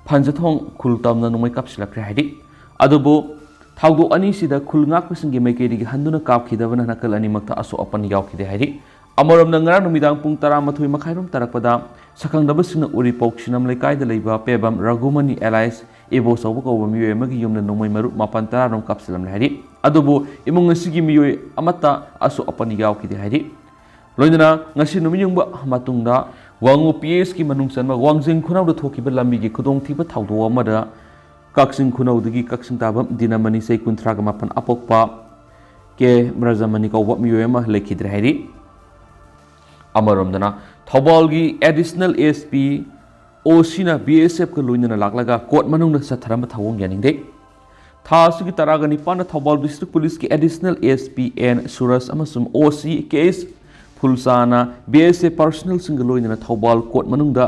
ꯐꯟꯖꯊꯣꯡ ꯈꯨꯜ ꯇꯝꯅ ꯅꯣꯡꯃꯩ ꯀꯥꯞꯁꯤꯜꯂꯛꯈ꯭ꯔꯦ ꯍꯥꯏꯔꯤ꯫ ꯑꯗꯨꯕꯨ ꯊꯧꯗꯣꯛ ꯑꯅꯤꯁꯤꯗ ꯈꯨꯜ ꯉꯥꯛꯄꯁꯤꯡꯒꯤ ꯃꯥꯏꯀꯩꯗꯒꯤ ꯍꯟꯗꯨꯅ ꯀꯥꯞꯈꯤꯗꯕꯅ ꯅꯥꯀꯜ ꯑꯅꯤꯃꯛꯇ ꯑꯁꯣꯛ ꯑꯄꯟ ꯌꯥꯎꯈꯤꯗꯦ ꯍꯥꯏꯔꯤ꯫ ꯑꯃꯔꯣꯝꯗ ꯉꯔꯥꯡ ꯅꯨꯃꯤꯗꯥꯡ ꯄꯨꯡ ꯇꯔꯥꯃꯥꯊꯣꯏ ꯃꯈꯥꯏꯔꯣꯝ ꯇꯥꯔꯛꯄꯗ ꯁꯛꯈꯪꯗꯕꯁꯤꯡꯅ ꯎꯔꯤꯄꯣꯛ ꯁꯤꯅꯝ ꯂꯩꯀꯥꯏꯗ ꯂꯩꯕ ꯄꯦꯕꯝ ꯔꯘꯨꯃꯅꯤ alias ꯏꯕꯣꯆꯧꯕ ꯀꯧꯕ ꯃꯤꯑꯣꯏ ꯑꯃꯒꯤ ꯌꯨꯝꯗ ꯅꯣꯡꯃꯩ ꯃꯔꯨꯞ ꯃꯥꯄꯟ ꯇꯔꯥꯔꯣꯝ ꯀꯥꯞꯁꯤꯜꯂꯝꯂꯦ ꯍꯥꯏꯔꯤ꯫ ꯑꯗꯨꯕꯨ ꯏꯃꯨꯡ ꯑꯁꯤꯒꯤ ꯃꯤꯑꯣꯏ ꯑꯃꯠꯇ ꯑꯁꯣꯛ ꯑꯄꯟ ꯌꯥꯎꯈꯤꯗꯦ ꯍꯥꯏꯔꯤ꯫ ꯂꯣꯏꯅꯅ ꯉꯁꯤ ꯅꯨꯃꯤꯠ ꯌꯨꯡꯕ ꯃꯇꯨꯡꯗ ꯋꯥꯉꯨ ꯄꯤ ꯑꯦꯁꯀꯤ ꯃꯅꯨꯡ ꯆꯟꯕ ꯋꯥꯡꯖꯤꯡ ꯈꯨꯅꯧꯗ ꯊꯣꯛꯈꯤꯕ ꯂꯝꯕꯤꯒꯤ ꯈꯨꯗꯣꯡꯊꯤꯕ ꯊꯧꯗꯣꯛ ꯑꯃꯗ ꯀꯛꯆꯤꯡ ꯈꯨꯅꯧꯗꯒꯤ ꯀꯛꯆꯤꯡ ꯇꯥꯕ ꯗꯤꯅꯃꯅꯤ, ꯆꯍꯤ ꯀꯨꯟꯊ꯭ꯔꯥꯒ ꯃꯥꯄꯟ, ꯑꯄꯣꯛꯄ ꯀꯦ ꯕ꯭ꯔꯖꯃꯅꯤ ꯀꯧꯕ ꯃꯤꯑꯣꯏ ꯑꯃ ꯂꯩꯈꯤꯗ꯭ꯔꯦ ꯍꯥꯏꯔꯤ꯫ ꯑꯃꯔꯣꯝꯗꯅ ꯊꯧꯕꯥꯜꯒꯤ ꯑꯦꯗꯤꯁꯅꯦꯜ ꯑꯦꯁ ꯄꯤ ꯑꯣ ꯁꯤꯅ ꯕꯤ ꯑꯦꯁ ꯑꯦꯐꯀ ꯂꯣꯏꯅꯅ ꯂꯥꯛꯂꯒ ꯀꯣꯔꯠ ꯃꯅꯨꯡꯗ ꯆꯠꯊꯔꯝꯕ ꯊꯧꯑꯣꯡ ꯌꯥꯅꯤꯡꯗꯦ꯫ ꯊꯥ ꯑꯁꯤꯒꯤ ꯇꯔꯥꯒ ꯅꯤꯄꯥꯟꯗ ꯊꯧꯕꯥꯜ ꯗꯤꯁꯇ꯭ꯔꯤꯛ ꯄꯨꯂꯤꯁꯀꯤ ꯑꯦꯗꯤꯁꯅꯦꯜ ꯑꯦꯁ ꯄꯤ ꯑꯦꯟ ꯁꯨꯔꯖ ꯑꯃꯁꯨꯡ ꯑꯣ ꯁꯤ ꯀꯦ ꯑꯦꯁ ꯐꯨꯜꯁꯥꯅ ꯕꯤ ꯑꯦꯁ ꯑꯦꯐ ꯄꯥꯔꯁꯅꯦꯜꯁꯤꯡꯒ ꯂꯣꯏꯅꯅ ꯊꯧꯕꯥꯜ ꯀꯣꯔꯠ ꯃꯅꯨꯡꯗ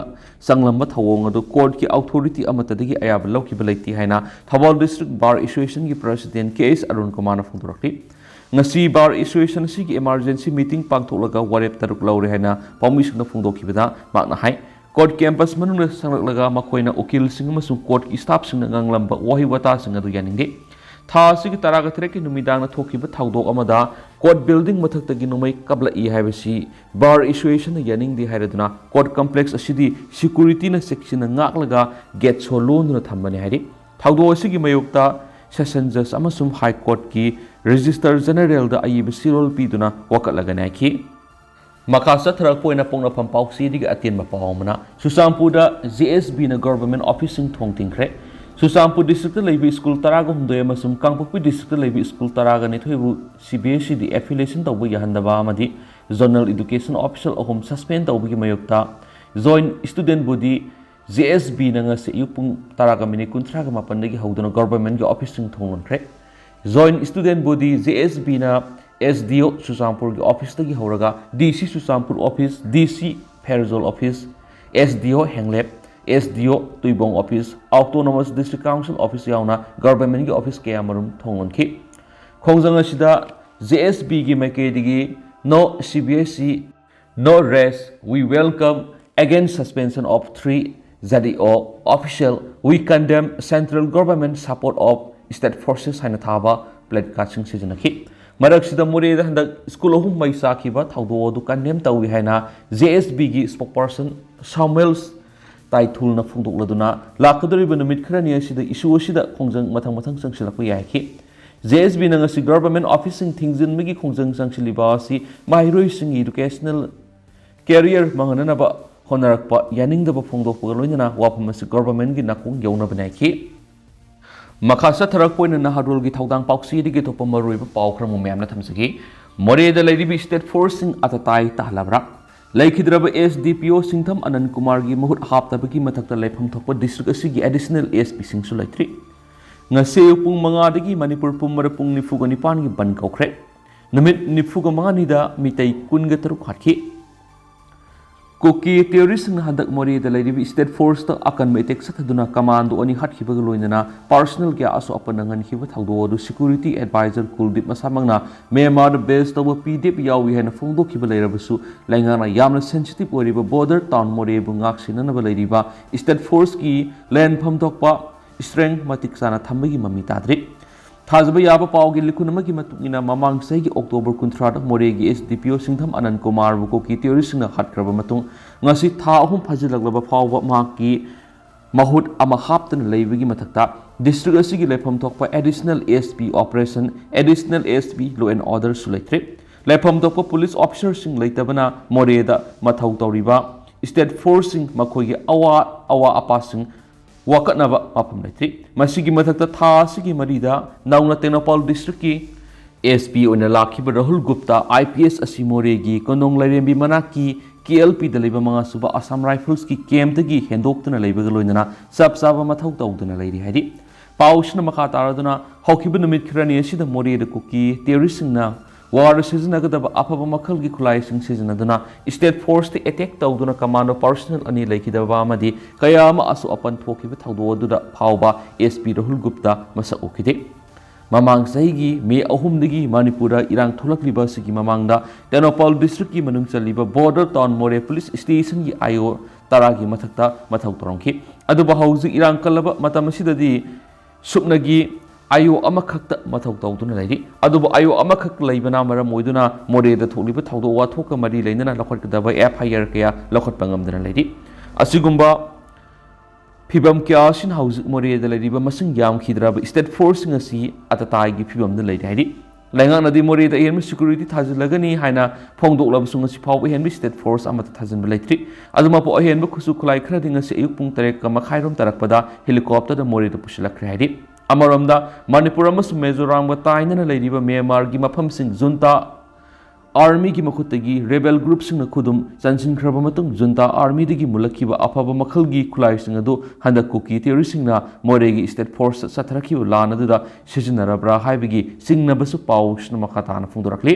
ꯆꯪꯂꯝꯕ ꯊꯧꯑꯣꯡ ꯑꯗꯨ ꯀꯣꯔꯠꯀꯤ ꯑꯣꯊꯣꯔꯤꯇꯤ ꯑꯃꯠꯇꯗꯒꯤ ꯑꯌꯥꯕ ꯂꯧꯈꯤꯕ ꯂꯩꯇꯦ ꯍꯥꯏꯅ ꯊꯧꯕꯥꯜ ꯗꯤꯁꯇ꯭ꯔꯤꯛ ꯕꯥꯔ ꯑꯦꯁꯣꯁꯤꯌꯦꯁꯟꯒꯤ ꯄ꯭ꯔꯁꯤꯗꯦꯟ ꯀꯦ ꯑꯦꯁ ꯑꯔꯨꯟ ꯀꯨꯃꯥꯔꯅ ꯐꯣꯡꯗꯣꯔꯛꯂꯤ꯫ ꯉꯁꯤ ꯕꯥꯔ ꯑꯦꯁꯣꯁꯤꯌꯦꯁꯟ ꯑꯁꯤꯒꯤ ꯏꯃꯥꯔꯖꯦꯟꯁꯤ ꯃꯤꯇꯤꯡ ꯄꯥꯡꯊꯣꯛꯂꯒ ꯋꯥꯔꯦꯞ ꯇꯔꯨꯛ ꯂꯧꯔꯦ ꯍꯥꯏꯅ ꯄꯥꯎꯃꯤꯁꯤꯡꯅ ꯐꯣꯡꯗꯣꯛꯈꯤꯕꯗ ꯃꯍꯥꯛꯅ ꯍꯥꯏ, ꯀꯣꯔꯠ ꯀꯦꯝꯄꯁ ꯃꯅꯨꯡꯗ ꯆꯪꯂꯛꯂꯒ ꯃꯈꯣꯏꯅ ꯎꯀꯤꯜꯁꯤꯡ ꯑꯃꯁꯨꯡ ꯀꯣꯔꯠꯀꯤ ꯁ꯭ꯇꯥꯐꯁꯤꯡꯅ ꯉꯥꯡꯂꯝꯕ ꯋꯥꯍꯩ ꯋꯥꯇꯥꯁꯤꯡ ꯑꯗꯨ ꯌꯥꯅꯤꯡꯗꯦ꯫ ꯊꯥ ꯑꯁꯤꯒꯤ ꯇꯔꯥꯒ ꯇꯔꯦꯠꯀꯤ ꯅꯨꯃꯤꯗꯥꯡꯗ ꯊꯣꯛꯈꯤꯕ ꯊꯧꯗꯣꯛ ꯑꯃꯗ ꯀꯣꯔꯠ ꯕꯤꯜꯗꯤꯡ ꯃꯊꯛꯇꯒꯤ ꯅꯣꯡꯃꯩ ꯀꯥꯞꯂꯛꯏ ꯍꯥꯏꯕꯁꯤ ꯕꯥꯔ ꯑꯦꯁꯣꯁꯤꯌꯦꯁꯟꯅ ꯌꯥꯅꯤꯡꯗꯦ ꯍꯥꯏꯔꯗꯨꯅ ꯀꯣꯔꯠ ꯀꯝꯄ꯭ꯂꯦꯛꯁ ꯑꯁꯤꯗꯤ ꯁꯦꯀ꯭ꯌꯨꯔꯤꯇꯤꯅ ꯆꯦꯛꯁꯤꯟꯅ ꯉꯥꯛꯂꯒ ꯒꯦꯠ ꯁꯣ ꯂꯣꯟꯗꯨꯅ ꯊꯝꯕꯅꯤ ꯍꯥꯏꯔꯤ꯫ ꯊꯧꯗꯣꯛ ꯑꯁꯤꯒꯤ ꯃꯥꯌꯣꯛꯇ ꯁꯦꯁꯟ ꯖꯖ ꯑꯃꯁꯨꯡ ꯍꯥꯏ ꯀꯣꯔꯠꯀꯤ ꯔꯦꯖꯤꯁꯇ꯭ꯔꯥꯔ ꯖꯦꯅꯔꯦꯜꯗ ꯑꯏꯕ ꯆꯦꯔꯣꯜ ꯄꯤꯗꯨꯅ ꯋꯥꯀꯠꯂꯒ ꯅꯥꯏꯈꯤ꯫ ꯃꯈꯥ ꯆꯠꯊꯔꯛꯄ ꯑꯣꯏꯅ ꯄꯣꯛꯅꯐꯝ ꯄꯥꯎꯆꯦꯗꯒꯤ ꯑꯇꯦꯟꯕ ꯄꯥꯎ ꯑꯃꯅ, ꯆꯨꯔꯆꯥꯟꯄꯨꯔꯗ ꯖꯦ ꯑꯦꯁ ꯕꯤꯅ ꯒꯣꯚꯔꯟꯃꯦꯟꯠ ꯑꯣꯐꯤꯁꯁꯤꯡ ꯊꯣꯡ ꯊꯤꯡꯈ꯭ꯔꯦ꯫ ꯆꯨꯔꯆꯥꯟꯄꯨꯔ ꯗꯤꯁꯇ꯭ꯔꯤꯛꯇ ꯂꯩꯕ ꯁ꯭ꯀꯨꯜ ꯇꯔꯥꯒ ꯍꯨꯝꯗꯣꯏ ꯑꯃꯁꯨꯡ ꯀꯥꯡꯄꯣꯛꯄꯤ ꯗꯤꯁꯇ꯭ꯔꯤꯛꯇ ꯂꯩꯕ ꯁ꯭ꯀꯨꯜ ꯇꯔꯥꯒ ꯅꯤꯊꯣꯏꯕꯨ ꯁꯤ ꯕꯤ ꯑꯦꯁ ꯏꯗ ꯑꯦꯐꯤꯂꯤꯌꯦꯁꯟ ꯇꯧꯕ ꯌꯥꯍꯟꯗꯕ ꯑꯃꯗꯤ ꯖꯣꯅꯦꯜ ꯏꯗꯨꯀꯦꯁꯟ ꯑꯣꯐꯤꯁꯤꯌꯦꯜ ꯑꯍꯨꯝ ꯁꯁꯄꯦꯟ ꯇꯧꯕꯒꯤ ꯃꯥꯌꯣꯛꯇ joint student body J S ꯕꯤꯅ ꯉꯁꯤ ꯑꯌꯨꯛ ꯄꯨꯡ ꯇꯔꯥꯒ ꯃꯤꯅꯤꯠ ꯀꯨꯟꯊ꯭ꯔꯥꯒ ꯃꯥꯄꯟꯗꯒꯤ ꯍꯧꯗꯨꯅ ꯒꯣꯚꯔꯟꯃꯦꯟꯠꯀꯤ ꯑꯣꯐꯤꯁꯁꯤꯡ ꯊꯣꯡ ꯂꯣꯟꯈ꯭ꯔꯦ꯫ Joint student body J S ꯕꯤꯅ ꯑꯦꯁ ꯗꯤ ꯑꯣ ꯆꯨꯔꯆꯥꯟꯄꯨꯔꯒꯤ ꯑꯣꯐꯤꯁꯇꯒꯤ ꯍꯧꯔꯒ ꯗꯤ ꯁꯤ ꯆꯨꯔꯆꯥꯟꯄꯨꯔ ꯑꯣꯐꯤꯁ, ꯗꯤ ꯁꯤ ꯐꯦꯔꯖꯣꯜ ꯑꯣꯐꯤꯁ, ꯑꯦꯁ ꯗꯤ ꯑꯣ ꯍꯦꯡꯂꯦꯞ, S D O Tuibong office, autonomous district council office ꯌꯥꯎꯅ ꯒꯣꯚꯔꯟꯃꯦꯟꯠꯀꯤ ꯑꯣꯐꯤꯁ ꯀꯌꯥꯃꯔꯨꯝ ꯊꯣꯡ ꯂꯣꯟꯈꯤ꯫ ꯈꯣꯡꯖꯪ ꯑꯁꯤꯗ ꯖꯦ ꯑꯦꯁ ꯕꯤꯒꯤ ꯃꯥꯏꯀꯩꯗꯒꯤ No C B S E, No Rest, We Welcome, Against Suspension of Three Z E O Official, We Condemn Central Government Support of State Forces ꯍꯥꯏꯅ ꯊꯥꯕ ꯄ꯭ꯂꯦꯀꯥꯔꯗꯁꯤꯡ ꯁꯤꯖꯤꯟꯅꯈꯤ꯫ ꯃꯔꯛꯁꯤꯗ ꯃꯣꯔꯦꯗ ꯍꯟꯗꯛ ꯁ꯭ꯀꯨꯜ ꯑꯍꯨꯝ ꯃꯩ ꯆꯥꯛꯈꯤꯕ ꯊꯧꯗꯣꯛ ꯑꯗꯨ ꯀꯟꯗꯦꯝ ꯇꯧꯏ ꯍꯥꯏꯅ ꯖꯦ ꯑꯦꯁ ꯕꯤꯒꯤ ꯁ꯭ꯄꯣꯛꯄꯔꯁꯟ ꯁꯥꯃꯨꯑꯦꯜ ꯇꯥꯏꯊꯨꯜꯅ ꯐꯣꯡꯗꯣꯛꯂꯗꯨꯅ ꯂꯥꯛꯀꯗꯧꯔꯤꯕ ꯅꯨꯃꯤꯠ ꯈꯔꯅꯤ ꯑꯁꯤꯗ ꯏꯁꯨ ꯑꯁꯤꯗ ꯈꯣꯡꯖꯪ ꯃꯊꯪ ꯃꯊꯪ ꯆꯪꯁꯤꯜꯂꯛꯄ ꯌꯥꯏꯈꯤ꯫ ꯖꯦ ꯑꯦꯁ ꯕꯤꯅ ꯉꯁꯤ ꯒꯣꯚꯔꯟꯃꯦꯟꯠ ꯑꯣꯐꯤꯁꯁꯤꯡ ꯊꯤꯡꯖꯤꯟꯕꯒꯤ ꯈꯣꯡꯖꯪ ꯆꯪꯁꯤꯜꯂꯤꯕ ꯑꯁꯤ ꯃꯍꯩꯔꯣꯏꯁꯤꯡꯒꯤ ꯏꯗꯨꯀꯦꯁꯅꯦꯜ ꯀꯦꯔꯤꯌꯔ ꯃꯥꯡꯍꯟꯅꯅꯕ ꯍꯣꯠꯅꯔꯛꯄ ꯌꯥꯅꯤꯡꯗꯕ ꯐꯣꯡꯗꯣꯛꯄꯒ ꯂꯣꯏꯅꯅ ꯋꯥꯐꯝ ꯑꯁꯤ ꯒꯣꯚꯔꯟꯃꯦꯟꯠꯀꯤ ꯅꯥꯀꯣꯡ ꯌꯧꯅꯕ ꯅꯥꯏꯈꯤ꯫ ꯃꯈꯥ ꯆꯠꯊꯔꯛꯄ ꯑꯣꯏꯅ ꯅꯍꯥꯔꯣꯜꯒꯤ ꯊꯧꯗꯥꯡ ꯄꯥꯎꯆꯦꯗꯒꯤ ꯑꯇꯣꯞꯄ ꯃꯔꯨꯑꯣꯏꯕ ꯄꯥꯎ ꯈꯔ ꯑꯃꯨꯛ ꯃꯌꯥꯝꯅ ꯊꯝꯖꯒꯦ꯫ ꯃꯣꯔꯦꯗ ꯂꯩꯔꯤꯕ ꯁ꯭ꯇꯦꯠ ꯐꯣꯔꯁꯁꯤꯡ ꯑꯇꯇꯥꯏ ꯇꯥꯍꯜꯂꯕ꯭ꯔꯥ? ꯂꯩꯈꯤꯗ꯭ꯔꯕ ꯑꯦꯁ ꯗꯤ ꯄꯤ ꯑꯣ ꯁꯤꯡꯊꯝ ꯑꯅꯟ ꯀꯨꯃꯥꯔꯒꯤ ꯃꯍꯨꯠ ꯍꯥꯞꯇꯕꯒꯤ ꯃꯊꯛꯇ ꯂꯩꯐꯝ ꯊꯣꯛꯄ ꯗꯤꯁꯇ꯭ꯔꯤꯛ ꯑꯁꯤꯒꯤ ꯑꯦꯗꯤꯁꯅꯦꯜ ꯑꯦꯁ ꯄꯤꯁꯤꯡꯁꯨ ꯂꯩꯇ꯭ꯔꯤ꯫ ꯉꯁꯤ ꯑꯌꯨꯛ ꯄꯨꯡ ꯃꯉꯥꯗꯒꯤ ꯃꯅꯤꯄꯨꯔ ꯄꯨꯝꯕꯗ ꯄꯨꯡ ꯅꯤꯐꯨꯒ ꯅꯤꯄꯥꯟꯒꯤ ꯕꯟ ꯀꯧꯈ꯭ꯔꯦ꯫ ꯅꯨꯃꯤꯠ ꯅꯤꯐꯨꯒ ꯃꯉꯥꯅꯤꯗ ꯃꯤꯇꯩ ꯀꯨꯟꯒ ꯇꯔꯨꯛ ꯍꯥꯠꯈꯤ꯫ ꯀꯨꯀꯤ ꯇꯦꯔꯣꯔꯤꯁꯁꯤꯡꯅ ꯍꯟꯗꯛ ꯃꯣꯔꯦꯗ ꯂꯩꯔꯤꯕ ꯁ꯭ꯇꯦꯠ ꯐꯣꯔꯁꯇ ꯑꯀꯟꯕ ꯑꯦꯇꯦꯛ ꯆꯠꯊꯗꯨꯅ ꯀꯃꯥꯟꯗꯣ ꯑꯅꯤ ꯍꯥꯠꯈꯤꯕꯒ ꯂꯣꯏꯅꯅ ꯄꯥꯔꯁꯅꯦꯜ ꯀꯌꯥ ꯑꯁꯣꯛ ꯑꯄꯟ ꯅꯪꯍꯟꯈꯤꯕ ꯊꯧꯗꯣꯛ ꯑꯗꯨ ꯁꯦꯀ꯭ꯌꯨꯔꯤꯇꯤ ꯑꯦꯗꯚꯥꯏꯖꯔ ꯀꯨꯜꯗꯤꯞ ꯃꯁꯥꯃꯛꯅ ꯃ꯭ꯌꯥꯟꯃꯥꯔꯗ ꯕꯦꯖ ꯇꯧꯕ ꯄꯤ ꯗꯤ ꯑꯦꯐ ꯌꯥꯎꯏ ꯍꯥꯏꯅ ꯐꯣꯡꯗꯣꯛꯈꯤꯕ ꯂꯩꯔꯕꯁꯨ, ꯂꯩꯉꯥꯛꯅ ꯌꯥꯝꯅ ꯁꯦꯟꯁꯤꯇꯤꯚ ꯑꯣꯏꯔꯤꯕ ꯕꯣꯔꯗꯔ ꯇꯥꯎꯟ ꯃꯣꯔꯦꯕꯨ ꯉꯥꯛ ꯁꯦꯟꯅꯅꯕ ꯂꯩꯔꯤꯕ ꯁ꯭ꯇꯦꯠ ꯐꯣꯔꯁꯀꯤ ꯂꯦꯟꯐꯝ ꯊꯣꯛꯄ ꯁ꯭ꯇꯔꯦꯡ ꯃꯇꯤꯛ ꯆꯥꯅ ꯊꯝꯕꯒꯤ ꯃꯃꯤ ꯇꯥꯗ꯭ꯔꯤ꯫ ꯊꯥꯖꯕ ꯌꯥꯕ ꯄꯥꯎꯒꯤ ꯂꯤꯈꯨꯟ ꯑꯃꯒꯤ ꯃꯇꯨꯡ ꯏꯟꯅ, ꯃꯃꯥꯡ ꯆꯍꯤꯒꯤ ꯑꯣꯛꯇꯣꯕꯔ ꯀꯨꯟꯊ꯭ꯔꯥꯗ ꯃꯣꯔꯦꯒꯤ S D P O ꯁꯤꯡꯊꯝ ꯑꯅꯟ ꯀꯨꯃꯥꯔꯕꯨ ꯀꯨꯀꯤ terrorist ꯁꯤꯡꯅ ꯍꯥꯠꯈ꯭ꯔꯕ ꯃꯇꯨꯡ, ꯉꯁꯤ ꯊꯥ ꯑꯍꯨꯝ ꯐꯥꯖꯤꯜꯂꯛꯂꯕ ꯐꯥꯎꯕ ꯃꯍꯥꯛꯀꯤ ꯃꯍꯨꯠ ꯑꯃ ꯍꯥꯞꯇꯅ ꯂꯩꯕꯒꯤ ꯃꯊꯛꯇ, district ꯑꯁꯤꯒꯤ ꯂꯩꯐꯝ ꯊꯣꯛꯄ Additional S P Operation, Additional S P Law and Order ꯁꯨ ꯂꯩꯇ꯭ꯔꯤ꯫ ꯂꯩꯐꯝ ꯊꯣꯛꯄ police officer ꯁꯤꯡ ꯂꯩꯇꯕꯅ ꯃꯣꯔꯦꯗ ꯃꯊꯧ ꯇꯧꯔꯤꯕ state force ꯁꯤꯡ ꯃꯈꯣꯏꯒꯤ ꯑꯋꯥ ꯑꯋꯥ ꯑꯄꯥꯁꯤꯡ ꯋꯥꯀꯠꯅꯕ ꯃꯐꯝ ꯂꯩꯇ꯭ꯔꯤ꯫ ꯃꯁꯤꯒꯤ ꯃꯊꯛꯇ, ꯊꯥ ꯑꯁꯤꯒꯤ ꯃꯔꯤꯗ ꯅꯧꯅ ꯇꯦꯡꯅꯧꯄꯥꯜ district ꯀꯤ S P ꯑꯣꯏꯅ ꯂꯥꯛꯈꯤꯕ Rahul Gupta I P S ꯑꯁꯤ ꯃꯣꯔꯦꯒꯤ ꯀꯣꯅꯨꯡ ꯂꯥꯏꯔꯦꯝꯕꯤ ꯃꯅꯥꯛꯀꯤ K L P ꯗ ꯂꯩꯕ ꯃꯉꯥꯁꯨꯕ Assam Rifles ꯀꯤ camp ꯇꯒꯤ ꯍꯦꯟꯗꯣꯛꯇꯨꯅ ꯂꯩꯕꯒ ꯂꯣꯏꯅꯅ ꯆꯞ ꯆꯥꯕ ꯃꯊꯧ ꯇꯧꯗꯨꯅ ꯂꯩꯔꯤ ꯍꯥꯏꯔꯤ꯫ ꯄꯥꯎꯁꯤꯅ ꯃꯈꯥ ꯇꯥꯔꯗꯨꯅ, ꯍꯧꯈꯤꯕ ꯅꯨꯃꯤꯠ ꯈꯔꯅꯤ ꯑꯁꯤꯗ ꯃꯣꯔꯦꯗ ꯀꯨꯀꯤ terrorist ꯁꯤꯡꯅ war ꯗ ꯁꯤꯖꯤꯟꯅꯒꯗꯕ ꯑꯐꯕ ꯃꯈꯜꯒꯤ ꯈꯨꯠꯂꯥꯏꯁꯤꯡ ꯁꯤꯖꯤꯟꯅꯗꯨꯅ state force ꯇ attack ꯇꯧꯗꯨꯅ commando personnel ꯑꯅꯤ ꯂꯩꯈꯤꯗꯕ ꯑꯃꯗꯤ ꯀꯌꯥ ꯑꯃ ꯑꯁꯣꯛ ꯑꯄꯟ ꯊꯣꯛꯈꯤꯕ ꯊꯧꯗꯣꯛ ꯑꯗꯨꯗ ꯐꯥꯎꯕ S P ꯔꯥꯍꯨꯜ ꯒꯨꯞꯇꯥ ꯃꯁꯛ ꯎꯈꯤꯗꯦ꯫ ꯃꯃꯥꯡ ꯆꯍꯤꯒꯤ ꯃꯦ ꯑꯍꯨꯝꯗꯒꯤ ꯃꯅꯤꯄꯨꯔꯗ ꯏꯔꯥꯡ ꯊꯣꯛꯂꯛꯂꯤꯕ ꯑꯁꯤꯒꯤ ꯃꯃꯥꯡꯗ ꯇꯦꯡꯅꯧꯄꯥꯜ district ꯀꯤ ꯃꯅꯨꯡ ꯆꯜꯂꯤꯕ border town ꯃꯣꯔꯦ police station ꯒꯤ I O ꯇꯔꯥꯒꯤ ꯃꯊꯛꯇ ꯃꯊꯧ ꯇꯧꯔꯝꯈꯤ꯫ ꯑꯗꯨꯕꯨ ꯍꯧꯖꯤꯛ ꯏꯔꯥꯡ ꯀꯜꯂꯕ ꯃꯇꯝ ꯑꯁꯤꯗꯗꯤ ꯁꯨꯞꯅꯒꯤ I O ꯑꯃꯈꯛꯇ ꯃꯊꯧ ꯇꯧꯗꯨꯅ ꯂꯩꯔꯤ꯫ ꯑꯗꯨꯕꯨ I O ꯑꯃꯈꯛ ꯂꯩꯕꯅ ꯃꯔꯝ ꯑꯣꯏꯗꯨꯅ ꯃꯣꯔꯦꯗ ꯊꯣꯛꯂꯤꯕ ꯊꯧꯗꯣꯛ ꯋꯥꯊꯣꯛꯀ ꯃꯔꯤ ꯂꯩꯅꯅ ꯂꯧꯈꯠꯀꯗꯕ F I R ꯀꯌꯥ ꯂꯧꯈꯠꯄ ꯉꯝꯗꯅ ꯂꯩꯔꯤ꯫ ꯑꯁꯤꯒꯨꯝꯕ ꯐꯤꯕꯝ ꯀꯌꯥ ꯑꯁꯤꯅ ꯍꯧꯖꯤꯛ ꯃꯣꯔꯦꯗ ꯂꯩꯔꯤꯕ ꯃꯁꯤꯡ ꯌꯥꯝꯈꯤꯗ꯭ꯔꯕ state force ꯁꯤꯡ ꯑꯁꯤ ꯑꯇꯇꯥꯏꯒꯤ ꯐꯤꯕꯝꯗ ꯂꯩꯔꯤ ꯍꯥꯏꯔꯤ꯫ ꯂꯩꯉꯥꯛꯅꯗꯤ ꯃꯣꯔꯦꯗ ꯑꯍꯦꯟꯕ security ꯊꯥꯖꯤꯜꯂꯒꯅꯤ ꯍꯥꯏꯅ ꯐꯣꯡꯗꯣꯛꯂꯕꯁꯨ ꯉꯁꯤ ꯐꯥꯎꯕ ꯑꯍꯦꯟꯕ state force ꯑꯃꯠꯇ ꯊꯥꯖꯤꯟꯕ ꯂꯩꯇ꯭ꯔꯤ꯫ ꯑꯗꯨꯃꯛꯄꯨ, ꯑꯍꯦꯟꯕ ꯈꯨꯠꯁꯨ ꯈꯨꯠꯂꯥꯏ ꯈꯔꯗꯤ ꯉꯁꯤ ꯑꯌꯨꯛ ꯄꯨꯡ ꯇꯔꯦꯠꯀ ꯃꯈꯥꯏꯔꯣꯝ ꯇꯥꯔꯛꯄꯗ helicopter ꯗ ꯃꯣꯔꯦꯗ ꯄꯨꯁꯤꯜꯂꯛꯈ꯭ꯔꯦ ꯍꯥꯏꯔꯤ꯫ ꯑꯃꯔꯣꯝꯗ, ꯃꯅꯤꯄꯨꯔ ꯑꯃꯁꯨꯡ ꯃꯤꯖꯣꯔꯥꯝꯒ ꯇꯥꯏꯅꯅ ꯂꯩꯔꯤꯕ ꯃ꯭ꯌꯥꯟꯃꯥꯔꯒꯤ ꯃꯐꯝꯁꯤꯡ junta army ꯒꯤ ꯃꯈꯨꯠꯇꯒꯤ rebel group ꯁꯤꯡꯅ ꯈꯨꯗꯨꯝ ꯆꯟꯁꯤꯟꯈ꯭ꯔꯕ ꯃꯇꯨꯡ, junta army ꯗꯒꯤ ꯃꯨꯜꯂꯛꯈꯤꯕ ꯑꯐꯕ ꯃꯈꯜꯒꯤ ꯈꯨꯠꯂꯥꯏꯁꯤꯡ ꯑꯗꯨ ꯍꯟꯗꯛ ꯀꯨꯀꯤ terrorist ꯁꯤꯡꯅ ꯃꯣꯔꯦꯒꯤ state force ꯇ ꯆꯠꯊꯔꯛꯈꯤꯕ ꯂꯥꯟ ꯑꯗꯨꯗ ꯁꯤꯖꯤꯟꯅꯔꯕ꯭ꯔꯥ ꯍꯥꯏꯕꯒꯤ ꯆꯤꯡꯅꯕꯁꯨ ꯄꯥꯎꯁꯤꯅ ꯃꯈꯥ ꯇꯥꯅ ꯐꯣꯡꯗꯣꯔꯛꯂꯤ꯫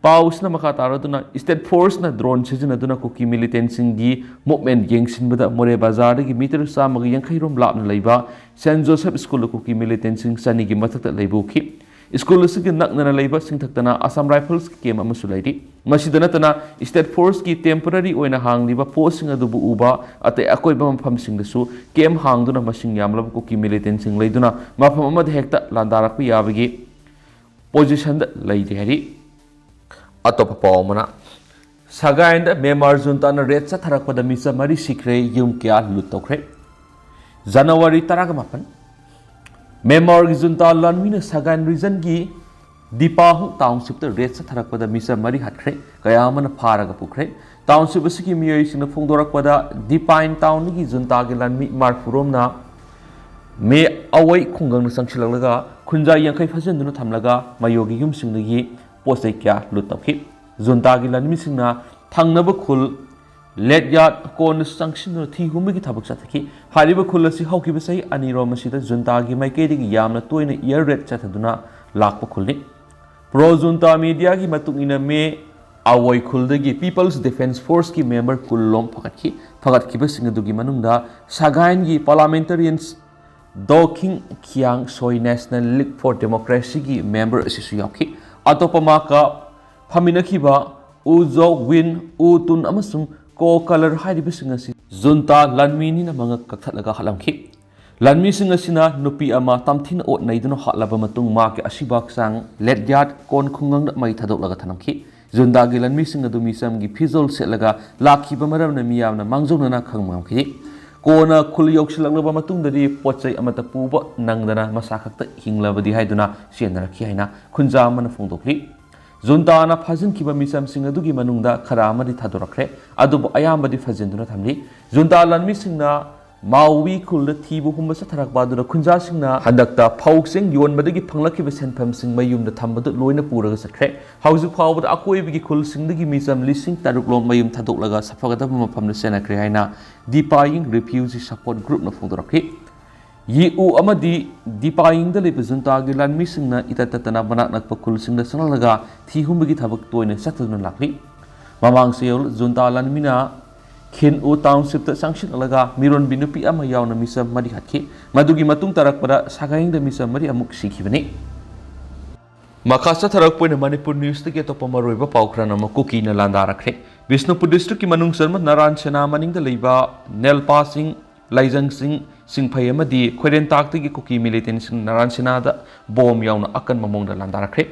ꯄꯥꯎꯁꯤꯅ ꯃꯈꯥ ꯇꯥꯔꯗꯨꯅ, state force ꯅ drone ꯁꯤꯖꯤꯟꯅꯗꯨꯅ ꯀꯨꯀꯤ militant ꯁꯤꯡꯒꯤ movement ꯌꯦꯡꯁꯤꯟꯕꯗ ꯃꯣꯔꯦ ꯕꯖꯥꯔꯗꯒꯤ meter ꯆꯥꯝꯃꯒ ꯌꯥꯡꯈꯩ ꯔꯣꯝ ꯂꯥꯞꯅ ꯂꯩꯕ Saint Joseph School ꯗ ꯀꯨꯀꯤ militant ꯁꯤꯡ ꯆꯅꯤꯒꯤ ꯃꯊꯛꯇ ꯂꯩꯕ ꯎꯈꯤ꯫ ꯁ꯭ꯀꯨꯜ ꯑꯁꯤꯒꯤ ꯅꯛꯅꯅ ꯂꯩꯕ ꯁꯤꯡꯊꯛꯇꯅ Assam Riflesꯀꯤ camp ꯑꯃꯁꯨ ꯂꯩꯔꯤ꯫ ꯃꯁꯤꯗ ꯅꯠꯇꯅ state forceꯀꯤ temporary ꯑꯣꯏꯅ ꯍꯥꯡꯂꯤꯕ postꯁꯤꯡ ꯑꯗꯨꯕꯨ ꯎꯕ ꯑꯇꯩ ꯑꯀꯣꯏꯕ ꯃꯐꯝꯁꯤꯡꯗꯁꯨ camp ꯍꯥꯡꯗꯨꯅ ꯃꯁꯤꯡ ꯌꯥꯝꯂꯕ ꯀꯨꯀꯤ militantꯁꯤꯡ ꯂꯩꯗꯨꯅ ꯃꯐꯝ ꯑꯃꯗ ꯍꯦꯛꯇ ꯂꯥꯟꯗꯥꯔꯛꯄ ꯌꯥꯕꯒꯤ positionꯗ ꯂꯩꯔꯤ ꯍꯥꯏꯔꯤ꯫ ꯑꯇꯣꯞꯄ ꯄꯥꯎ ꯑꯃꯅ, ꯁꯒꯥꯏꯟꯗ ꯃ꯭ꯌꯥꯟꯃꯥꯔ ꯖꯨꯟꯇꯥꯅ raid ꯆꯠꯊꯔꯛꯄꯗ ꯃꯤꯆꯝ ꯃꯔꯤ ꯁꯤꯈ꯭ꯔꯦ, ꯌꯨꯝ ꯀꯌꯥ loot ꯇꯧꯈ꯭ꯔꯦ꯫ ꯖꯅꯋꯥꯔꯤ ꯇꯔꯥꯃꯥꯄꯟ, ꯃ꯭ꯌꯥꯟꯃꯥꯔꯒꯤ ꯖꯨꯟꯇꯥ ꯂꯥꯟꯃꯤꯅ ꯁꯒꯥꯏꯟ regionꯒꯤ ꯗꯤꯄꯥꯍꯨ townshipꯇ raid ꯆꯠꯊꯔꯛꯄꯗ ꯃꯤꯆꯝ ꯃꯔꯤ ꯍꯥꯠꯈ꯭ꯔꯦ, ꯀꯌꯥ ꯑꯃꯅ ꯐꯥꯔꯒ ꯄꯨꯈ꯭ꯔꯦ꯫ Township ꯑꯁꯤꯒꯤ ꯃꯤꯑꯣꯏꯁꯤꯡꯅ ꯐꯣꯡꯗꯣꯔꯛꯄꯗ, ꯗꯤꯄꯥꯏꯟ townꯒꯤ ꯖꯨꯟꯇꯥꯒꯤ ꯂꯥꯟꯃꯤ ꯃꯥꯔꯐꯨꯔꯣꯝꯅ ꯃꯦ ꯑꯋꯩ ꯈꯨꯡꯒꯪꯗ ꯆꯪꯁꯤꯜꯂꯛꯂꯒ ꯈꯨꯟꯖꯥ ꯌꯥꯡꯈꯩ ꯐꯥꯖꯤꯟꯗꯨꯅ ꯊꯝꯂꯒ ꯃꯌꯣꯒꯤ ꯌꯨꯝꯁꯤꯡꯗꯒꯤ ꯄꯣꯠ ꯆꯩ ꯀꯌꯥ loot ꯇꯧꯈꯤ꯫ ꯖꯨꯟꯇꯥꯒꯤ ꯂꯥꯟꯃꯤꯁꯤꯡꯅ ꯊꯪꯅꯕ ꯈꯨꯜ ꯂꯦꯠꯌꯥꯠ ꯀꯣꯟꯗ ꯆꯪꯁꯤꯟꯗꯨꯅ ꯊꯤ ꯍꯨꯝꯕꯒꯤ ꯊꯕꯛ ꯆꯠꯊꯈꯤ꯫ ꯍꯥꯏꯔꯤꯕ ꯈꯨꯜ ꯑꯁꯤ ꯍꯧꯈꯤꯕ ꯆꯍꯤ ꯑꯅꯤꯔꯣꯝ ꯑꯁꯤꯗ ꯖꯨꯟꯇꯥꯒꯤ ꯃꯥꯏꯀꯩꯗꯒꯤ ꯌꯥꯝꯅ ꯇꯣꯏꯅ air raid ꯆꯠꯊꯗꯨꯅ ꯂꯥꯛꯄ ꯈꯨꯜꯅꯤ꯫ Pro junta mediaꯒꯤ ꯃꯇꯨꯡ ꯏꯟꯅ ꯃꯦ ꯑꯋꯣꯏ ꯈꯨꯜꯗꯒꯤ People's Defence Forceꯀꯤ member ꯀꯨꯟ ꯂꯣꯝ ꯐꯒꯠꯈꯤ꯫ ꯐꯒꯠꯈꯤꯕꯁꯤꯡ ꯑꯗꯨꯒꯤ ꯃꯅꯨꯡꯗ ꯁꯒꯥꯏꯟꯒꯤ parliamentarians ꯗꯣ ꯈꯤꯡ ꯈꯤꯌꯥꯡ ꯁꯣꯏ National League for Democracyꯒꯤ member ꯑꯁꯤꯁꯨ ꯌꯥꯎꯈꯤ꯫ ꯑꯇꯣꯞꯄ ꯃꯥꯀ ꯐꯝꯃꯤꯟꯅꯈꯤꯕ ꯎ ꯖꯣ ꯋꯤꯟ, ꯎ ꯇꯨꯟ ꯑꯃꯁꯨꯡ ꯀꯣ ꯀꯂꯔ ꯍꯥꯏꯔꯤꯕꯁꯤꯡ ꯑꯁꯤ ꯖꯨꯟꯇꯥ ꯂꯥꯟꯃꯤꯅꯤꯅ ꯃꯉꯛ ꯀꯛꯊꯠꯂꯒ ꯍꯥꯠꯂꯝꯈꯤ꯫ ꯂꯥꯟꯃꯤꯁꯤꯡ ꯑꯁꯤꯅ ꯅꯨꯄꯤ ꯑꯃ ꯇꯝꯊꯤꯅ ꯑꯣꯠ ꯅꯩꯗꯨꯅ ꯍꯥꯠꯂꯕ ꯃꯇꯨꯡ ꯃꯍꯥꯛꯀꯤ ꯑꯁꯤꯕ ꯍꯛꯆꯥꯡ ꯂꯦꯠꯌꯥꯠ ꯀꯣꯟ ꯈꯨꯡꯒꯪꯗ ꯃꯩ ꯊꯥꯗꯣꯛꯂꯒ ꯊꯝꯂꯝꯈꯤ꯫ ꯖꯨꯟꯇꯥꯒꯤ ꯂꯥꯟꯃꯤꯁꯤꯡ ꯑꯗꯨ ꯃꯤꯆꯝꯒꯤ ꯐꯤꯖꯣꯜ ꯁꯦꯠꯂꯒ ꯂꯥꯛꯈꯤꯕ ꯃꯔꯝꯅ ꯃꯤꯌꯥꯝꯅ ꯃꯥꯡꯖꯧꯅꯅ ꯈꯪꯕ ꯉꯝꯈꯤꯗꯦ꯫ ꯀꯣꯟꯅ ꯈꯨꯜ ꯌꯧꯁꯤꯜꯂꯛꯂꯕ ꯃꯇꯨꯡꯗꯗꯤ ꯄꯣꯠ ꯆꯩ ꯑꯃꯠꯇ ꯄꯨꯕ ꯅꯪꯗꯅ ꯃꯁꯥ ꯈꯛꯇ ꯍꯤꯡꯂꯕꯗꯤ ꯍꯥꯏꯗꯨꯅ ꯆꯦꯟꯅꯔꯛꯈꯤ ꯍꯥꯏꯅ ꯈꯨꯟꯖꯥ ꯑꯃꯅ ꯐꯣꯡꯗꯣꯛꯂꯤ꯫ ꯖꯨꯟꯇꯥꯅ ꯐꯥꯖꯤꯟꯈꯤꯕ ꯃꯤꯆꯝꯁꯤꯡ ꯑꯗꯨꯒꯤ ꯃꯅꯨꯡꯗ ꯈꯔ ꯑꯃꯗꯤ ꯊꯥꯗꯣꯔꯛꯈ꯭ꯔꯦ, ꯑꯗꯨꯕꯨ ꯑꯌꯥꯝꯕꯗꯤ ꯐꯥꯖꯤꯟꯗꯨꯅ ꯊꯝꯂꯤ꯫ ꯖꯨꯟꯇꯥ ꯂꯥꯟꯃꯤꯁꯤꯡꯅ ꯃꯥꯎꯋꯤ ꯈꯨꯜꯗ ꯊꯤꯕ ꯍꯨꯝꯕ ꯆꯠꯊꯔꯛꯄ ꯑꯗꯨꯗ ꯈꯨꯟꯖꯥꯁꯤꯡꯅ ꯍꯟꯗꯛꯇ ꯐꯧ ꯆꯦꯡ ꯌꯣꯟꯕꯗꯒꯤ ꯐꯪꯂꯛꯈꯤꯕ ꯁꯦꯟꯐꯝꯁꯤꯡ ꯃꯌꯨꯝꯗ ꯊꯝꯕꯗꯨ ꯂꯣꯏꯅ ꯄꯨꯔꯒ ꯆꯠꯈ꯭ꯔꯦ꯫ ꯍꯧꯖꯤꯛ ꯐꯥꯎꯕꯗ ꯑꯀꯣꯏꯕꯒꯤ ꯈꯨꯜꯁꯤꯡꯗꯒꯤ ꯃꯤꯆꯝ ꯂꯤꯁꯤꯡ ꯇꯔꯨꯛ ꯂꯣꯝ ꯃꯌꯨꯝ ꯊꯥꯗꯣꯛꯂꯒ ꯁꯥꯐꯒꯗꯕ ꯃꯐꯝꯗ ꯆꯦꯟꯅꯈ꯭ꯔꯦ ꯍꯥꯏꯅ ꯗꯤꯄꯥꯌꯤꯡ ꯔꯤꯐ꯭ꯌꯨꯖꯤ ꯁꯄꯣꯔꯠ ꯒ꯭ꯔꯨꯞꯅ ꯐꯣꯡꯗꯣꯔꯛꯈꯤ꯫ ꯌꯤꯎ ꯑꯃꯗꯤ ꯗꯤꯄꯥꯌꯤꯡꯗ ꯂꯩꯕ ꯖꯨꯟꯇꯥꯒꯤ ꯂꯥꯟꯃꯤꯁꯤꯡꯅ ꯏꯇꯠ ꯇꯠꯇꯅ ꯃꯅꯥꯛ ꯅꯛꯄ ꯈꯨꯜꯁꯤꯡꯗ ꯆꯪꯂꯛꯂꯒ ꯊꯤ ꯍꯨꯝꯕꯒꯤ ꯊꯕꯛ ꯇꯣꯏꯅ ꯆꯠꯊꯗꯨꯅ ꯂꯥꯛꯂꯤ꯫ ꯃꯃꯥꯡ ꯆꯌꯣꯜ ꯖꯨꯟꯇꯥ ꯂꯥꯟꯃꯤꯅ ꯈꯤꯟ ꯎ ꯇꯥꯎꯟꯁꯤꯞꯇ ꯆꯪꯁꯤꯜꯂꯛꯂꯒ ꯃꯤꯔꯣꯟꯕꯤ ꯅꯨꯄꯤ ꯑꯃ ꯌꯥꯎꯅ ꯃꯤꯆꯝ ꯃꯔꯤ ꯍꯥꯠꯈꯤ꯫ ꯃꯗꯨꯒꯤ ꯃꯇꯨꯡ ꯇꯥꯔꯛꯄꯗ ꯁꯒꯥꯏꯡꯗ ꯃꯤꯆꯝ ꯃꯔꯤ ꯑꯃꯨꯛ ꯁꯤꯈꯤꯕꯅꯤ꯫ ꯃꯈꯥ ꯆꯠꯊꯔꯛꯄ ꯑꯣꯏꯅ ꯃꯅꯤꯄꯨꯔ ꯅ꯭ꯌꯨꯁꯇꯒꯤ ꯑꯇꯣꯞꯄ ꯃꯔꯨꯑꯣꯏꯕ ꯄꯥꯎ ꯈꯔꯅ ꯑꯃꯨꯛ ꯀꯨꯀꯤꯅ ꯂꯥꯟꯗꯥꯔꯛꯈ꯭ꯔꯦ꯫ ꯕꯤꯁꯅꯨꯄꯨꯔ ꯗꯤꯁꯇ꯭ꯔꯤꯛꯀꯤ ꯃꯅꯨꯡ ꯆꯟꯕ ꯅꯔꯥꯟ ꯁꯦꯅꯥ ꯃꯅꯤꯡꯗ ꯂꯩꯕ ꯅꯦꯜꯄꯥꯁꯤꯡ, ꯂꯥꯏꯖꯪꯁꯤꯡ, ꯁꯤꯡꯐꯩ ꯑꯃꯗꯤ ꯈꯣꯏꯔꯦꯟꯇꯥꯛꯇꯒꯤ ꯀꯨꯀꯤ ꯃꯤꯂꯤꯇꯦꯟꯁꯤꯡ ꯅꯔꯥꯟ ꯁꯦꯅꯥꯗ ꯕꯣꯝ ꯌꯥꯎꯅ ꯑꯀꯟꯕ ꯃꯑꯣꯡꯗ ꯂꯥꯟꯗꯥꯔꯛꯈ꯭ꯔꯦ꯫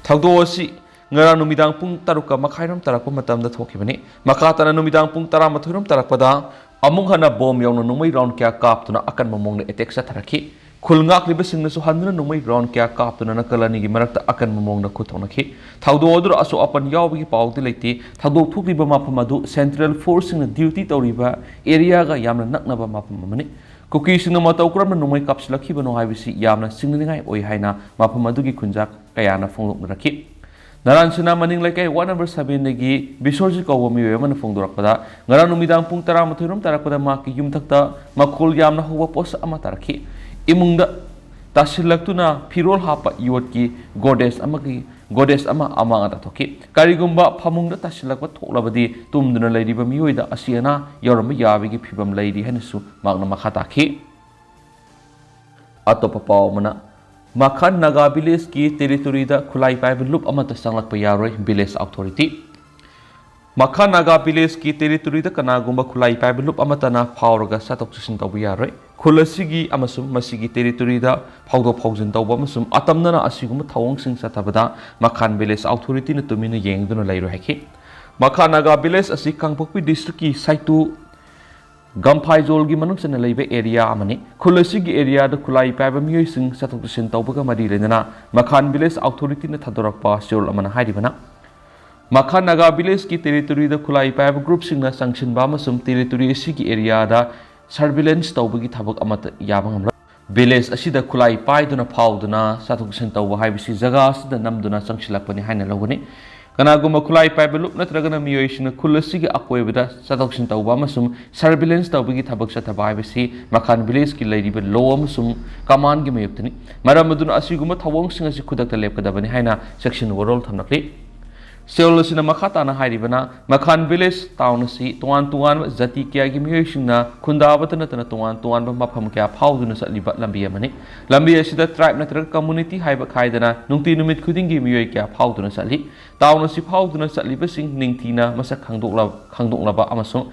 ꯊꯧꯗꯣꯛ ꯑꯁꯤ ꯉꯔꯥꯡ ꯅꯨꯃꯤꯗꯥꯡ ꯄꯨꯡ ꯇꯔꯨꯛꯀ ꯃꯈꯥꯏꯔꯣꯝ ꯇꯥꯔꯛꯄ ꯃꯇꯝꯗ ꯊꯣꯛꯈꯤꯕꯅꯤ꯫ ꯃꯈꯥ ꯇꯥꯅ ꯅꯨꯃꯤꯗꯥꯡ ꯄꯨꯡ ꯇꯔꯥꯃꯥꯊꯣꯏꯔꯣꯝ ꯇꯥꯔꯛꯄꯗ ꯑꯃꯨꯛ ꯍꯟꯅ ꯕꯣꯝ ꯌꯥꯎꯅ ꯅꯣꯡꯃꯩ ꯔꯥꯎꯟ ꯀꯌꯥ ꯀꯥꯞꯇꯨꯅ ꯑꯀꯟꯕ ꯃꯑꯣꯡꯗ ꯑꯦꯇꯦꯛ ꯆꯠꯊꯔꯛꯈꯤ꯫ ꯈꯨꯜ ꯉꯥꯛꯂꯤꯕꯁꯤꯡꯅꯁꯨ ꯍꯟꯗꯨꯅ ꯅꯣꯡꯃꯩ ꯔꯥꯎꯟ ꯀꯌꯥ ꯀꯥꯞꯇꯨꯅ ꯅꯥꯀꯜ ꯑꯅꯤꯒꯤ ꯃꯔꯛꯇ ꯑꯀꯟꯕ ꯃꯑꯣꯡꯗ ꯈꯨꯠ ꯊꯣꯛꯅꯈꯤ꯫ ꯊꯧꯗꯣꯛ ꯑꯗꯨꯗ ꯑꯁꯣꯛ ꯑꯄꯟ ꯌꯥꯎꯕꯒꯤ ꯄꯥꯎꯗꯤ ꯂꯩꯇꯦ꯫ ꯊꯧꯗꯣꯛ ꯊꯣꯛꯂꯤꯕ ꯃꯐꯝ ꯑꯗꯨ ꯁꯦꯟꯇ꯭ꯔꯦꯜ ꯐꯣꯔꯁꯁꯤꯡꯅ ꯗ꯭ꯌꯨꯇꯤ ꯇꯧꯔꯤꯕ ꯑꯦꯔꯤꯌꯥꯒ ꯌꯥꯝꯅ ꯅꯛꯅꯕ ꯃꯐꯝ ꯑꯃꯅꯤ꯫ ꯀꯨꯀꯤꯁꯤꯡꯅ ꯃꯇꯧ ꯀꯔꯝꯅ ꯅꯣꯡꯃꯩ ꯀꯥꯞꯁꯤꯜꯂꯛꯈꯤꯕꯅꯣ ꯍꯥꯏꯕꯁꯤ ꯌꯥꯝꯅ ꯆꯤꯡꯅꯅꯤꯡꯉꯥꯏ ꯑꯣꯏ ꯍꯥꯏꯅ ꯃꯐꯝ ꯑꯗꯨꯒꯤ ꯈꯨꯟꯖꯥ ꯀꯌꯥꯅ ꯐꯣꯡꯗꯣꯛꯅꯔꯛꯈꯤ꯫ ꯅꯔꯥꯟ ꯁꯤꯅꯥ ꯃꯅꯤꯡ ꯂꯩꯀꯥꯏ ꯋꯥꯔꯗ ꯅꯝꯕꯔ ꯁꯚꯦꯟꯗꯒꯤ ꯕꯤꯁꯣꯔꯖꯤꯠ ꯀꯧꯕ ꯃꯤꯑꯣꯏ ꯑꯃꯅ ꯐꯣꯡꯗꯣꯔꯛꯄꯗ, ꯉꯔꯥꯡ ꯅꯨꯃꯤꯗꯥꯡ ꯄꯨꯡ ꯇꯔꯥꯃꯥꯊꯣꯏꯔꯣꯝ ꯇꯥꯔꯛꯄꯗ ꯃꯍꯥꯛꯀꯤ ꯌꯨꯝꯊꯛꯇ ꯃꯈꯣꯜ ꯌꯥꯝꯅ ꯍꯧꯕ ꯄꯣꯠꯁꯛ ꯑꯃ ꯇꯥꯔꯛꯈꯤ꯫ ꯏꯃꯨꯡꯗ ꯇꯥꯁꯤꯜꯂꯛꯇꯨꯅ ꯐꯤꯔꯣꯜ ꯍꯥꯞꯄ ꯌꯣꯠꯀꯤ ꯒꯣꯗꯦꯖ ꯑꯃꯒꯤ, ꯒꯣꯗꯦꯖ ꯑꯃ ꯑꯃꯥꯡ ꯑꯇꯥ ꯊꯣꯛꯈꯤ꯫ ꯀꯔꯤꯒꯨꯝꯕ ꯐꯃꯨꯡꯗ ꯇꯥꯁꯤꯜꯂꯛꯄ ꯊꯣꯛꯂꯕꯗꯤ ꯇꯨꯝꯗꯨꯅ ꯂꯩꯔꯤꯕ ꯃꯤꯑꯣꯏꯗ ꯑꯁꯤ ꯑꯅꯥ ꯌꯥꯎꯔꯝꯕ ꯌꯥꯕꯒꯤ ꯐꯤꯕꯝ ꯂꯩꯔꯤ ꯍꯥꯏꯅꯁꯨ ꯃꯍꯥꯛꯅ ꯃꯈꯥ ꯇꯥꯈꯤ꯫ ꯑꯇꯣꯞꯄ ꯄꯥꯎ ꯑꯃꯅ, ꯃꯈꯥ ꯅꯥꯒꯥ ꯚꯤꯂꯦꯖꯀꯤ ꯇꯦꯔꯤꯇꯣꯔꯤꯗ ꯈꯨꯠꯂꯥꯏ ꯄꯥꯏꯕ ꯂꯨꯞ ꯑꯃꯠꯇ ꯆꯪꯂꯛꯄ ꯌꯥꯔꯣꯏ, ꯚꯤꯂꯦꯖ ꯑꯣꯊꯣꯔꯤꯇꯤ꯫ ꯃꯈꯥ ꯅꯥꯒꯥ ꯚꯤꯂꯦꯖꯀꯤ ꯇꯦꯔꯤꯇꯣꯔꯤꯗ ꯀꯅꯥꯒꯨꯝꯕ ꯈꯨꯠꯂꯥꯏ ꯄꯥꯏꯕ ꯂꯨꯞ ꯑꯃꯠꯇꯅ ꯐꯥꯎꯔꯒ ꯆꯠꯊꯣꯛ ꯆꯠꯁꯤꯟ ꯇꯧꯕ ꯌꯥꯔꯣꯏ꯫ ꯈꯨꯜ ꯑꯁꯤꯒꯤ ꯑꯃꯁꯨꯡ ꯃꯁꯤꯒꯤ ꯇꯦꯔꯤꯇꯣꯔꯤꯗ ꯐꯥꯎꯗꯣꯛ ꯐꯥꯎꯖꯤꯟ ꯇꯧꯕ ꯑꯃꯁꯨꯡ ꯑꯇꯝꯅꯅ ꯑꯁꯤꯒꯨꯝꯕ ꯊꯧꯑꯣꯡꯁꯤꯡ ꯆꯠꯊꯕꯗ ꯃꯈꯥꯟ ꯚꯤꯂꯦꯖ ꯑꯣꯊꯣꯔꯤꯇꯤꯅ ꯇꯨꯃꯤꯟꯅ ꯌꯦꯡꯗꯨꯅ ꯂꯩꯔꯣꯏ ꯍꯥꯏꯈꯤ꯫ ꯃꯈꯥ ꯅꯥꯒꯥ ꯚꯤꯂꯦꯖ ꯑꯁꯤ ꯀꯥꯡꯄꯣꯛꯄꯤ ꯗꯤꯁꯇ꯭ꯔꯤꯛꯀꯤ ꯁꯥꯏꯇꯨ ꯒꯝꯐꯥꯏꯖꯣꯜꯒꯤ ꯃꯅꯨꯡ ꯆꯟꯅ ꯂꯩꯕ ꯑꯦꯔꯤꯌꯥ ꯑꯃꯅꯤ꯫ ꯈꯨꯜ ꯑꯁꯤꯒꯤ ꯑꯦꯔꯤꯌꯥꯗ ꯈꯨꯠꯂꯥꯏ ꯄꯥꯏꯕ ꯃꯤꯑꯣꯏꯁꯤꯡ ꯆꯠꯊꯣꯛ ꯆꯠꯁꯤꯟ ꯇꯧꯕꯒ ꯃꯔꯤ ꯂꯩꯅꯅ ꯃꯈꯥꯟ ꯚꯤꯂꯦꯖ ꯑꯣꯊꯣꯔꯤꯇꯤꯅ ꯊꯥꯗꯣꯔꯛꯄ ꯆꯦꯔꯣꯜ ꯑꯃꯅ ꯍꯥꯏꯔꯤꯕꯅ, ꯃꯈꯥ ꯅꯥꯒꯥ ꯚꯤꯂꯦꯖꯀꯤ ꯇꯦꯔꯤꯇꯣꯔꯤꯗ ꯈꯨꯠꯂꯥꯏ ꯄꯥꯏꯕ ꯒ꯭ꯔꯨꯞꯁꯤꯡꯅ ꯆꯪꯁꯤꯟꯕ ꯑꯃꯁꯨꯡ ꯇꯦꯔꯤꯇꯣꯔꯤ ꯑꯁꯤꯒꯤ ꯑꯦꯔꯤꯌꯥꯗ ꯁꯔꯚꯤꯂꯦꯟꯁ ꯇꯧꯕꯒꯤ ꯊꯕꯛ ꯑꯃꯠꯇ ꯌꯥꯕ ꯉꯝꯂꯣꯏ꯫ ꯚꯤꯂꯦꯖ ꯑꯁꯤꯗ ꯈꯨꯠꯂꯥꯏ ꯄꯥꯏꯗꯨꯅ ꯐꯥꯎꯗꯨꯅ ꯆꯠꯊꯣꯛ ꯆꯠꯁꯤꯟ ꯇꯧꯕ ꯍꯥꯏꯕꯁꯤ ꯖꯒꯥ ꯑꯁꯤꯗ ꯅꯝꯗꯨꯅ ꯆꯪꯁꯤꯜꯂꯛꯄꯅꯤ ꯍꯥꯏꯅ ꯂꯧꯒꯅꯤ꯫ ꯀꯅꯥꯒꯨꯝꯕ ꯈꯨꯠꯂꯥꯏ ꯄꯥꯏꯕ ꯂꯨꯞ ꯅꯠꯇ꯭ꯔꯒꯅ ꯃꯤꯑꯣꯏꯁꯤꯡꯅ ꯈꯨꯜ ꯑꯁꯤꯒꯤ ꯑꯀꯣꯏꯕꯗ ꯆꯠꯊꯣꯛ ꯆꯠꯁꯤꯟ ꯇꯧꯕ ꯑꯃꯁꯨꯡ ꯁꯔꯚꯤꯂꯦꯟꯁ ꯇꯧꯕꯒꯤ ꯊꯕꯛ ꯆꯠꯊꯕ ꯍꯥꯏꯕꯁꯤ ꯃꯈꯥꯟ ꯚꯤꯂꯦꯖꯀꯤ ꯂꯩꯔꯤꯕ ꯂꯣ ꯑꯃꯁꯨꯡ ꯀꯃꯥꯟꯒꯤ ꯃꯥꯌꯣꯛꯇꯅꯤ꯫ ꯃꯔꯝ ꯑꯗꯨꯅ ꯑꯁꯤꯒꯨꯝꯕ ꯊꯧꯑꯣꯡꯁꯤꯡ ꯑꯁꯤ ꯈꯨꯗꯛꯇ ꯂꯦꯞꯀꯗꯕꯅꯤ ꯍꯥꯏꯅ ꯆꯦꯛꯁꯤꯟ ꯋꯥꯔꯣꯜ ꯊꯝꯂꯛꯂꯤ꯫ ꯁꯤꯔꯣꯜ ꯑꯁꯤꯅ ꯃꯈꯥ ꯇꯥꯅ ꯍꯥꯏꯔꯤꯕꯅ, ꯃꯈꯥꯟ ꯚꯤꯂꯦꯖ ꯇꯥꯎꯟ ꯑꯁꯤ ꯇꯣꯉꯥꯟ ꯇꯣꯉꯥꯟꯕ ꯖꯥꯇꯤ ꯀꯌꯥꯒꯤ ꯃꯤꯑꯣꯏꯁꯤꯡꯅ ꯈꯨꯟꯗꯥꯕꯇ ꯅꯠꯇꯅ ꯇꯣꯉꯥꯟ ꯇꯣꯉꯥꯟꯕ ꯃꯐꯝ ꯀꯌꯥ ꯐꯥꯎꯗꯨꯅ ꯆꯠꯂꯤꯕ ꯂꯝꯕꯤ ꯑꯃꯅꯤ꯫ ꯂꯝꯕꯤ ꯑꯁꯤꯗ ꯇ꯭ꯔꯥꯏꯕ ꯅꯠꯇ꯭ꯔꯒ ꯀꯝꯃꯨꯅꯤꯇꯤ ꯍꯥꯏꯕ ꯈꯥꯏꯗꯅ ꯅꯨꯡꯇꯤ ꯅꯨꯃꯤꯠ ꯈꯨꯗꯤꯡꯒꯤ ꯃꯤꯑꯣꯏ ꯀꯌꯥ ꯐꯥꯎꯗꯨꯅ ꯆꯠꯂꯤ꯫ ꯇꯥꯎꯟ ꯑꯁꯤ ꯐꯥꯎꯗꯨꯅ ꯆꯠꯂꯤꯕꯁꯤꯡ ꯅꯤꯡꯊꯤꯅ ꯃꯁꯛ ꯈꯪꯗꯣꯛꯂ-, ꯈꯪꯗꯣꯛꯂꯕ ꯑꯃꯁꯨꯡ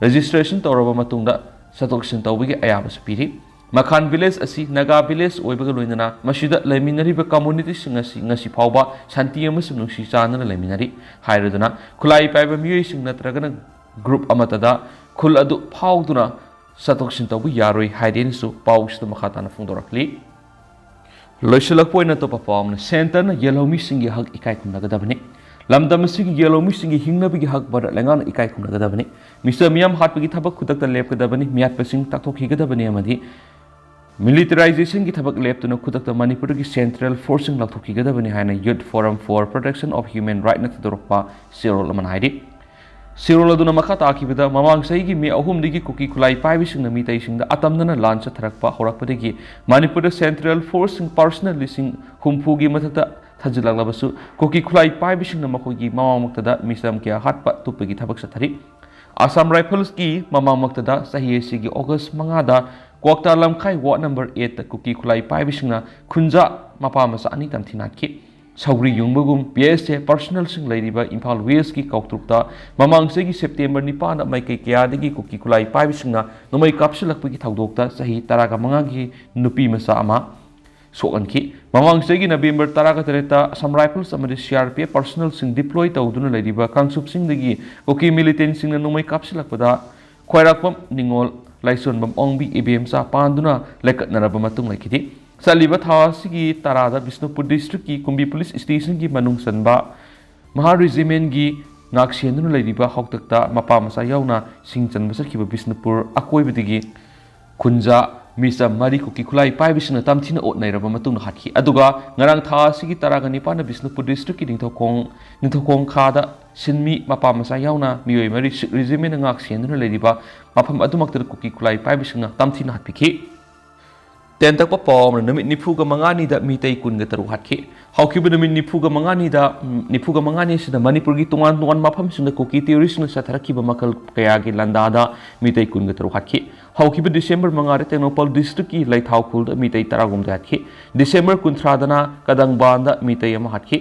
ꯔꯦꯖꯤꯁꯇ꯭ꯔꯦꯁꯟ ꯇꯧꯔꯕ ꯃꯇꯨꯡꯗ ꯆꯠꯊꯣꯛ ꯆꯠꯁꯤꯟ ꯇꯧꯕꯒꯤ ꯑꯌꯥꯕꯁꯨ ꯄꯤꯔꯤ꯫ ꯃꯈꯥꯟ ꯚꯤꯂꯦꯖ ꯑꯁꯤ ꯅꯥꯒꯥ ꯚꯤꯂꯦꯖ ꯑꯣꯏꯕꯒ ꯂꯣꯏꯅꯅ ꯃꯁꯤꯗ ꯂꯩꯃꯤꯟꯅꯔꯤꯕ ꯀꯝꯃꯨꯅꯤꯇꯤꯁꯤꯡ ꯑꯁꯤ ꯉꯁꯤ ꯐꯥꯎꯕ ꯁꯥꯟꯇꯤ ꯑꯃꯁꯨꯡ ꯅꯨꯡꯁꯤ ꯆꯥꯟꯅꯅ ꯂꯩꯃꯤꯟꯅꯔꯤ ꯍꯥꯏꯔꯗꯨꯅ, ꯈꯨꯠꯂꯥꯏ ꯄꯥꯏꯕ ꯃꯤꯑꯣꯏꯁꯤꯡ ꯅꯠꯇ꯭ꯔꯒꯅ ꯒ꯭ꯔꯨꯞ ꯑꯃꯠꯇꯗ ꯈꯨꯜ ꯑꯗꯨ ꯐꯥꯎꯗꯨꯅ ꯆꯠꯊꯣꯛ ꯆꯠꯁꯤꯟ ꯇꯧꯕ ꯌꯥꯔꯣꯏ ꯍꯥꯏꯔꯦꯅꯁꯨ ꯄꯥꯎꯁꯤꯗ ꯃꯈꯥ ꯇꯥꯅ ꯐꯣꯡꯗꯣꯔꯛꯂꯤ꯫ ꯂꯣꯏꯁꯤꯜꯂꯛꯄ ꯑꯣꯏꯅ ꯑꯇꯣꯞꯄ ꯄꯥꯎ ꯑꯃꯅ, ꯁꯦꯟꯇꯔꯅ ꯌꯦꯜꯍꯧꯃꯤꯁꯤꯡꯒꯤ ꯍꯛ ꯏꯀꯥꯏ ꯈꯨꯝꯅꯒꯗꯕꯅꯤ꯫ ꯂꯝꯗꯝ ꯑꯁꯤꯒꯤ ꯌꯦꯜꯍꯧꯃꯤꯁꯤꯡꯒꯤ ꯍꯤꯡꯅꯕꯒꯤ ꯍꯛ ꯚꯥꯔꯠ ꯂꯩꯉꯥꯛꯅ ꯏꯀꯥꯏ ꯈꯨꯝꯅꯒꯗꯕꯅꯤ꯫ ꯃꯤꯁꯇꯔ ꯃꯤꯌꯥꯝ ꯍꯥꯠꯄꯒꯤ ꯊꯕꯛ ꯈꯨꯗꯛꯇ ꯂꯦꯞꯀꯗꯕꯅꯤ, ꯃꯤꯌꯥꯠꯄꯁꯤꯡ ꯇꯥꯛꯊꯣꯛꯈꯤꯒꯗꯕꯅꯤ ꯑꯃꯗꯤ ꯃꯤꯂꯤꯇꯔꯥꯏꯖꯦꯁꯟꯒꯤ ꯊꯕꯛ ꯂꯦꯞꯇꯨꯅ ꯈꯨꯗꯛꯇ ꯃꯅꯤꯄꯨꯔꯒꯤ ꯁꯦꯟꯇ꯭ꯔꯦꯜ ꯐꯣꯔꯁꯁꯤꯡ ꯂꯧꯊꯣꯛꯈꯤꯒꯗꯕꯅꯤ ꯍꯥꯏꯅ Youth Forum for Protection of Human Rightꯅ ꯊꯥꯗꯣꯔꯛꯄ ꯆꯦꯔꯣꯜ ꯑꯃꯅ ꯍꯥꯏꯔꯤ꯫ ꯆꯦꯔꯣꯜ ꯑꯗꯨꯅ ꯃꯈꯥ ꯇꯥꯈꯤꯕꯗ, ꯃꯃꯥꯡ ꯆꯍꯤꯒꯤ ꯃꯦ ꯑꯍꯨꯝꯗꯒꯤ ꯀꯨꯀꯤ ꯈꯨꯠꯂꯥꯏ ꯄꯥꯏꯕꯁꯤꯡꯅ ꯃꯤꯇꯩꯁꯤꯡꯗ ꯑꯇꯝꯅꯅ ꯂꯥꯟ ꯆꯠꯊꯔꯛꯄ ꯍꯧꯔꯛꯄꯗꯒꯤ ꯃꯅꯤꯄꯨꯔꯗ ꯁꯦꯟꯇ꯭ꯔꯦꯜ ꯐꯣꯔꯁꯁꯤꯡ ꯄꯥꯔꯁꯅꯦꯜ ꯂꯤꯁꯤꯡ ꯍꯨꯝꯐꯨꯒꯤ ꯃꯊꯛꯇ ꯊꯥꯖꯤꯜꯂꯛꯂꯕꯁꯨ, ꯀꯨꯀꯤ ꯈꯨꯠꯂꯥꯏ ꯄꯥꯏꯕꯁꯤꯡꯅ ꯃꯈꯣꯏꯒꯤ ꯃꯃꯥꯡꯃꯛꯇꯗ ꯃꯤꯆꯝ ꯀꯌꯥ ꯍꯥꯠꯄ ꯇꯨꯞꯄꯒꯤ ꯊꯕꯛ ꯆꯠꯊꯔꯤ꯫ ꯑꯁꯥꯝ ꯔꯥꯏꯐꯜꯁꯀꯤ ꯃꯃꯥꯡꯃꯛꯇꯗ ꯆꯍꯤ ꯑꯁꯤꯒꯤ ꯑꯣꯒꯁ ꯃꯉꯥꯗ ꯀ꯭ꯋꯥꯛꯇꯥ ꯂꯝꯈꯥꯏ ꯋꯥꯔꯗ ꯅꯝꯕꯔ ꯑꯩꯠꯇ ꯀꯨꯀꯤ ꯈꯨꯠꯂꯥꯏ ꯄꯥꯏꯕꯁꯤꯡꯅ ꯈꯨꯟꯖꯥ ꯃꯄꯥ ꯃꯆꯥ ꯑꯅꯤ ꯇꯝꯊꯤꯅ ꯍꯥꯠꯈꯤ꯫ ꯁꯧꯒ꯭ꯔꯤ ꯌꯨꯡꯕꯒꯨꯝ ꯕꯤ ꯑꯦꯁ ꯑꯦꯐ ꯄꯥꯔꯁꯅꯦꯜꯁꯤꯡ ꯂꯩꯔꯤꯕ ꯏꯝꯐꯥꯜ ꯋꯦꯁꯀꯤ ꯀꯧꯇ꯭ꯔꯨꯛꯇ ꯃꯃꯥꯡ ꯆꯍꯤꯒꯤ ꯁꯦꯞꯇꯦꯝꯕꯔ ꯅꯤꯄꯥꯟꯗ ꯃꯥꯏꯀꯩ ꯀꯌꯥꯗꯒꯤ ꯀꯨꯀꯤ ꯈꯨꯠꯂꯥꯏ ꯄꯥꯏꯕꯁꯤꯡꯅ ꯅꯣꯡꯃꯩ ꯀꯥꯞꯁꯤꯜꯂꯛꯄꯒꯤ ꯊꯧꯗꯣꯛꯇ ꯆꯍꯤ ꯇꯔꯥꯒ ꯃꯉꯥꯒꯤ ꯅꯨꯄꯤ ꯃꯆꯥ ꯑꯃ ꯁꯣꯛꯍꯟꯈꯤ꯫ ꯃꯃꯥꯡ ꯆꯍꯤꯒꯤ ꯅꯕꯦꯝꯕꯔ ꯇꯔꯥꯒ ꯇꯔꯦꯠꯇ ꯑꯁꯥꯝ ꯔꯥꯏꯐꯜꯁ ꯑꯃꯗꯤ ꯁꯤ ꯑꯥꯔ ꯄꯤ ꯑꯦꯐ ꯄꯥꯔꯁꯅꯦꯜꯁꯤꯡ ꯗꯤꯄ꯭ꯂꯣꯏ ꯇꯧꯗꯨꯅ ꯂꯩꯔꯤꯕ ꯀꯥꯡꯆꯨꯞꯁꯤꯡꯗꯒꯤ ꯀꯨꯀꯤ ꯃꯤꯂꯤꯇꯦꯟꯁꯤꯡꯅ ꯅꯣꯡꯃꯩ ꯀꯥꯞꯁꯤꯜꯂꯛꯄꯗ ꯈ꯭ꯋꯥꯏꯔꯥꯛꯄꯝ ꯅꯤꯉꯣꯜ, ꯂꯥꯏꯁꯣꯟꯕꯝ ꯑꯣꯡꯕꯤ ꯏꯕꯦꯝꯆꯥ ꯄꯥꯟꯗꯨꯅ ꯂꯩꯀꯠꯅꯔꯕ ꯃꯇꯨꯡ ꯂꯩꯈꯤꯗꯦ꯫ ꯆꯠꯂꯤꯕ ꯊꯥ ꯑꯁꯤꯒꯤ ꯇꯔꯥꯗ ꯕꯤꯁꯅꯨꯄꯨꯔ ꯗꯤꯁꯇ꯭ꯔꯤꯛꯀꯤ ꯀꯨꯝꯕꯤ ꯄꯨꯂꯤꯁ ꯁ꯭ꯇꯦꯁꯟꯒꯤ ꯃꯅꯨꯡ ꯆꯟꯕ ꯃꯍꯥ ꯔꯦꯖꯤꯃꯦꯟꯒꯤ ꯉꯥꯛ ꯁꯦꯟꯗꯨꯅ ꯂꯩꯔꯤꯕ ꯍꯥꯎꯇꯛꯇ ꯃꯄꯥ ꯃꯆꯥ ꯌꯥꯎꯅ ꯁꯤꯡ ꯆꯟꯕ ꯆꯠꯈꯤꯕ ꯕꯤꯁꯅꯨꯄꯨꯔ ꯑꯀꯣꯏꯕꯗꯒꯤ ꯈꯨꯟꯖꯥ ꯃꯤꯆꯝ ꯃꯔꯤ ꯀꯨꯀꯤ ꯈꯨꯠꯂꯥꯏ ꯄꯥꯏꯕꯁꯤꯡꯅ ꯇꯝꯊꯤꯅ ꯑꯣꯠ ꯅꯩꯔꯕ ꯃꯇꯨꯡꯗ ꯍꯥꯠꯈꯤ꯫ ꯑꯗꯨꯒ ꯉꯔꯥꯡ ꯊꯥ ꯑꯁꯤꯒꯤ ꯇꯔꯥꯒ ꯅꯤꯄꯥꯟꯗ ꯕꯤꯁꯅꯨꯄꯨꯔ ꯗꯤꯁꯇ꯭ꯔꯤꯛꯀꯤ ꯅꯤꯡꯊꯧꯈꯣꯡ, ꯅꯤꯡꯊꯧꯈꯣꯡ ꯈꯥꯗ ꯁꯤꯟꯃꯤ ꯃꯄꯥ ꯃꯆꯥ ꯌꯥꯎꯅ ꯃꯤꯑꯣꯏ ꯃꯔꯤ ꯁꯤꯈ ꯔꯦꯖꯤꯃꯦꯟꯅ ꯉꯥꯛ ꯁꯦꯟꯗꯨꯅ ꯂꯩꯔꯤꯕ ꯃꯐꯝ ꯑꯗꯨꯃꯛꯇꯗ ꯀꯨꯀꯤ ꯈꯨꯠꯂꯥꯏ ꯄꯥꯏꯕꯁꯤꯡꯅ ꯇꯝꯊꯤꯅ ꯍꯥꯠꯄꯤꯈꯤ꯫ ꯇꯦꯟꯇꯛꯄ ꯄꯥꯎ ꯑꯃꯅ, ꯅꯨꯃꯤꯠ ꯅꯤꯐꯨꯒ ꯃꯉꯥꯅꯤꯗ ꯃꯤꯇꯩ ꯀꯨꯟꯒ ꯇꯔꯨꯛ ꯍꯥꯠꯈꯤ꯫ ꯍꯧꯈꯤꯕ ꯅꯨꯃꯤꯠ ꯅꯤꯐꯨꯒ ꯃꯉꯥꯅꯤꯗ, ꯅꯤꯐꯨꯒ ꯃꯉꯥꯅꯤ ꯑꯁꯤꯗ ꯃꯅꯤꯄꯨꯔꯒꯤ ꯇꯣꯉꯥꯟ ꯇꯣꯉꯥꯟꯕ ꯃꯐꯝꯁꯤꯡꯗ ꯀꯨꯀꯤ ꯇꯦꯔꯣꯔꯤꯁꯅ ꯆꯠꯊꯔꯛꯈꯤꯕ ꯃꯈꯜ ꯀꯌꯥꯒꯤ ꯂꯥꯟꯗꯥꯗ ꯃꯤꯇꯩ ꯀꯨꯟꯒ ꯇꯔꯨꯛ ꯍꯥꯠꯈꯤ꯫ ꯍꯧꯈꯤꯕ ꯗꯤꯁꯦꯝꯕꯔ ꯃꯉꯥꯗ ꯇꯦꯡꯅꯧꯄꯜ ꯗꯤꯁꯇ꯭ꯔꯤꯛꯀꯤ ꯂꯩꯊꯥꯎꯈꯨꯜꯗ ꯃꯤꯇꯩ ꯇꯔꯥꯍꯨꯝꯗꯣꯏ ꯍꯥꯠꯈꯤ꯫ ꯗꯤꯁꯦꯝꯕꯔ ꯀꯨꯟꯊ꯭ꯔꯥꯗꯅ ꯀꯗꯪꯕꯥꯟꯗ ꯃꯤꯇꯩ ꯑꯃ ꯍꯥꯠꯈꯤ꯫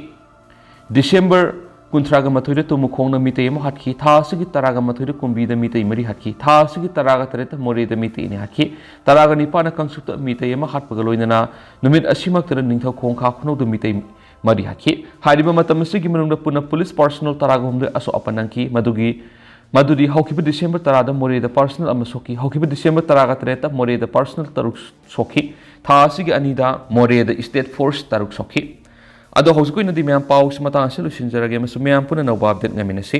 ꯗꯤꯁꯦꯝꯕꯔ ꯀꯨꯟꯊ꯭ꯔꯥꯒ ꯃꯥꯊꯣꯏꯗ ꯇꯨꯃꯨꯈꯣꯡꯅ ꯃꯤꯇꯩ ꯑꯃ ꯍꯥꯠꯈꯤ꯫ ꯊꯥ ꯑꯁꯤꯒꯤ ꯇꯔꯥꯒ ꯃꯥꯊꯣꯏꯗ ꯀꯨꯝꯕꯤꯗ ꯃꯤꯇꯩ ꯃꯔꯤ ꯍꯥꯠꯈꯤ꯫ ꯊꯥ ꯑꯁꯤꯒꯤ ꯇꯔꯥꯒ ꯇꯔꯦꯠꯇ ꯃꯣꯔꯦꯗ ꯃꯤꯇꯩ ꯑꯅꯤ ꯍꯥꯠꯈꯤ꯫ ꯇꯔꯥꯒ ꯅꯤꯄꯥꯟꯅ ꯀꯥꯡꯆꯨꯞꯇ ꯃꯤꯇꯩ ꯑꯃ ꯍꯥꯠꯄꯒ ꯂꯣꯏꯅꯅ ꯅꯨꯃꯤꯠ ꯑꯁꯤꯃꯛꯇꯗ ꯅꯤꯡꯊꯧꯈꯣꯡ ꯈꯥ ꯈꯨꯅꯧꯗ ꯃꯤꯇꯩ ꯃꯔꯤ ꯍꯥꯠꯈꯤ꯫ ꯍꯥꯏꯔꯤꯕ ꯃꯇꯝ ꯑꯁꯤꯒꯤ ꯃꯅꯨꯡꯗ ꯄꯨꯟꯅ ꯄꯨꯂꯤꯁ ꯄꯥꯔꯁꯣꯅꯦꯜ ꯇꯔꯥꯒ ꯍꯨꯝꯗꯣꯏ ꯑꯁꯣꯛ ꯑꯄꯟ ꯅꯪꯈꯤ꯫ ꯃꯗꯨꯒꯤ ꯃꯗꯨꯗꯤ ꯍꯧꯈꯤꯕ ꯗꯤꯁꯦꯝꯕꯔ ꯇꯔꯥꯗ ꯃꯣꯔꯦꯗ ꯄꯥꯔꯁꯣꯅꯦꯜ ꯑꯃ ꯁꯣꯛꯈꯤ꯫ ꯍꯧꯈꯤꯕ ꯗꯤꯁꯦꯝꯕꯔ ꯇꯔꯥꯒ ꯇꯔꯦꯠꯇ ꯃꯣꯔꯦꯗ ꯄꯥꯔꯁꯣꯅꯦꯜ ꯇꯔꯨꯛ ꯁꯣꯛꯈꯤ꯫ ꯊꯥ ꯑꯁꯤꯒꯤ ꯑꯅꯤꯗ ꯃꯣꯔꯦꯗ ꯁ꯭ꯇꯦꯠ ꯐꯣꯔꯁ ꯇꯔꯨꯛ ꯁꯣꯛꯈꯤ꯫ ꯑꯗꯣ ꯍꯧꯖꯤꯛꯀꯤ ꯑꯣꯏꯅꯗꯤ ꯃꯌꯥꯝ ꯄꯥꯎꯁꯤ ꯃꯇꯥꯡ ꯑꯁꯤ ꯂꯣꯏꯁꯤꯟꯖꯔꯒꯦ ꯑꯃꯁꯨꯡ ꯃꯌꯥꯝ ꯄꯨꯟꯅ ꯑꯅꯧꯕ ꯑꯞꯗꯦꯠ ꯉꯥꯏꯃꯤꯟꯅꯁꯤ꯫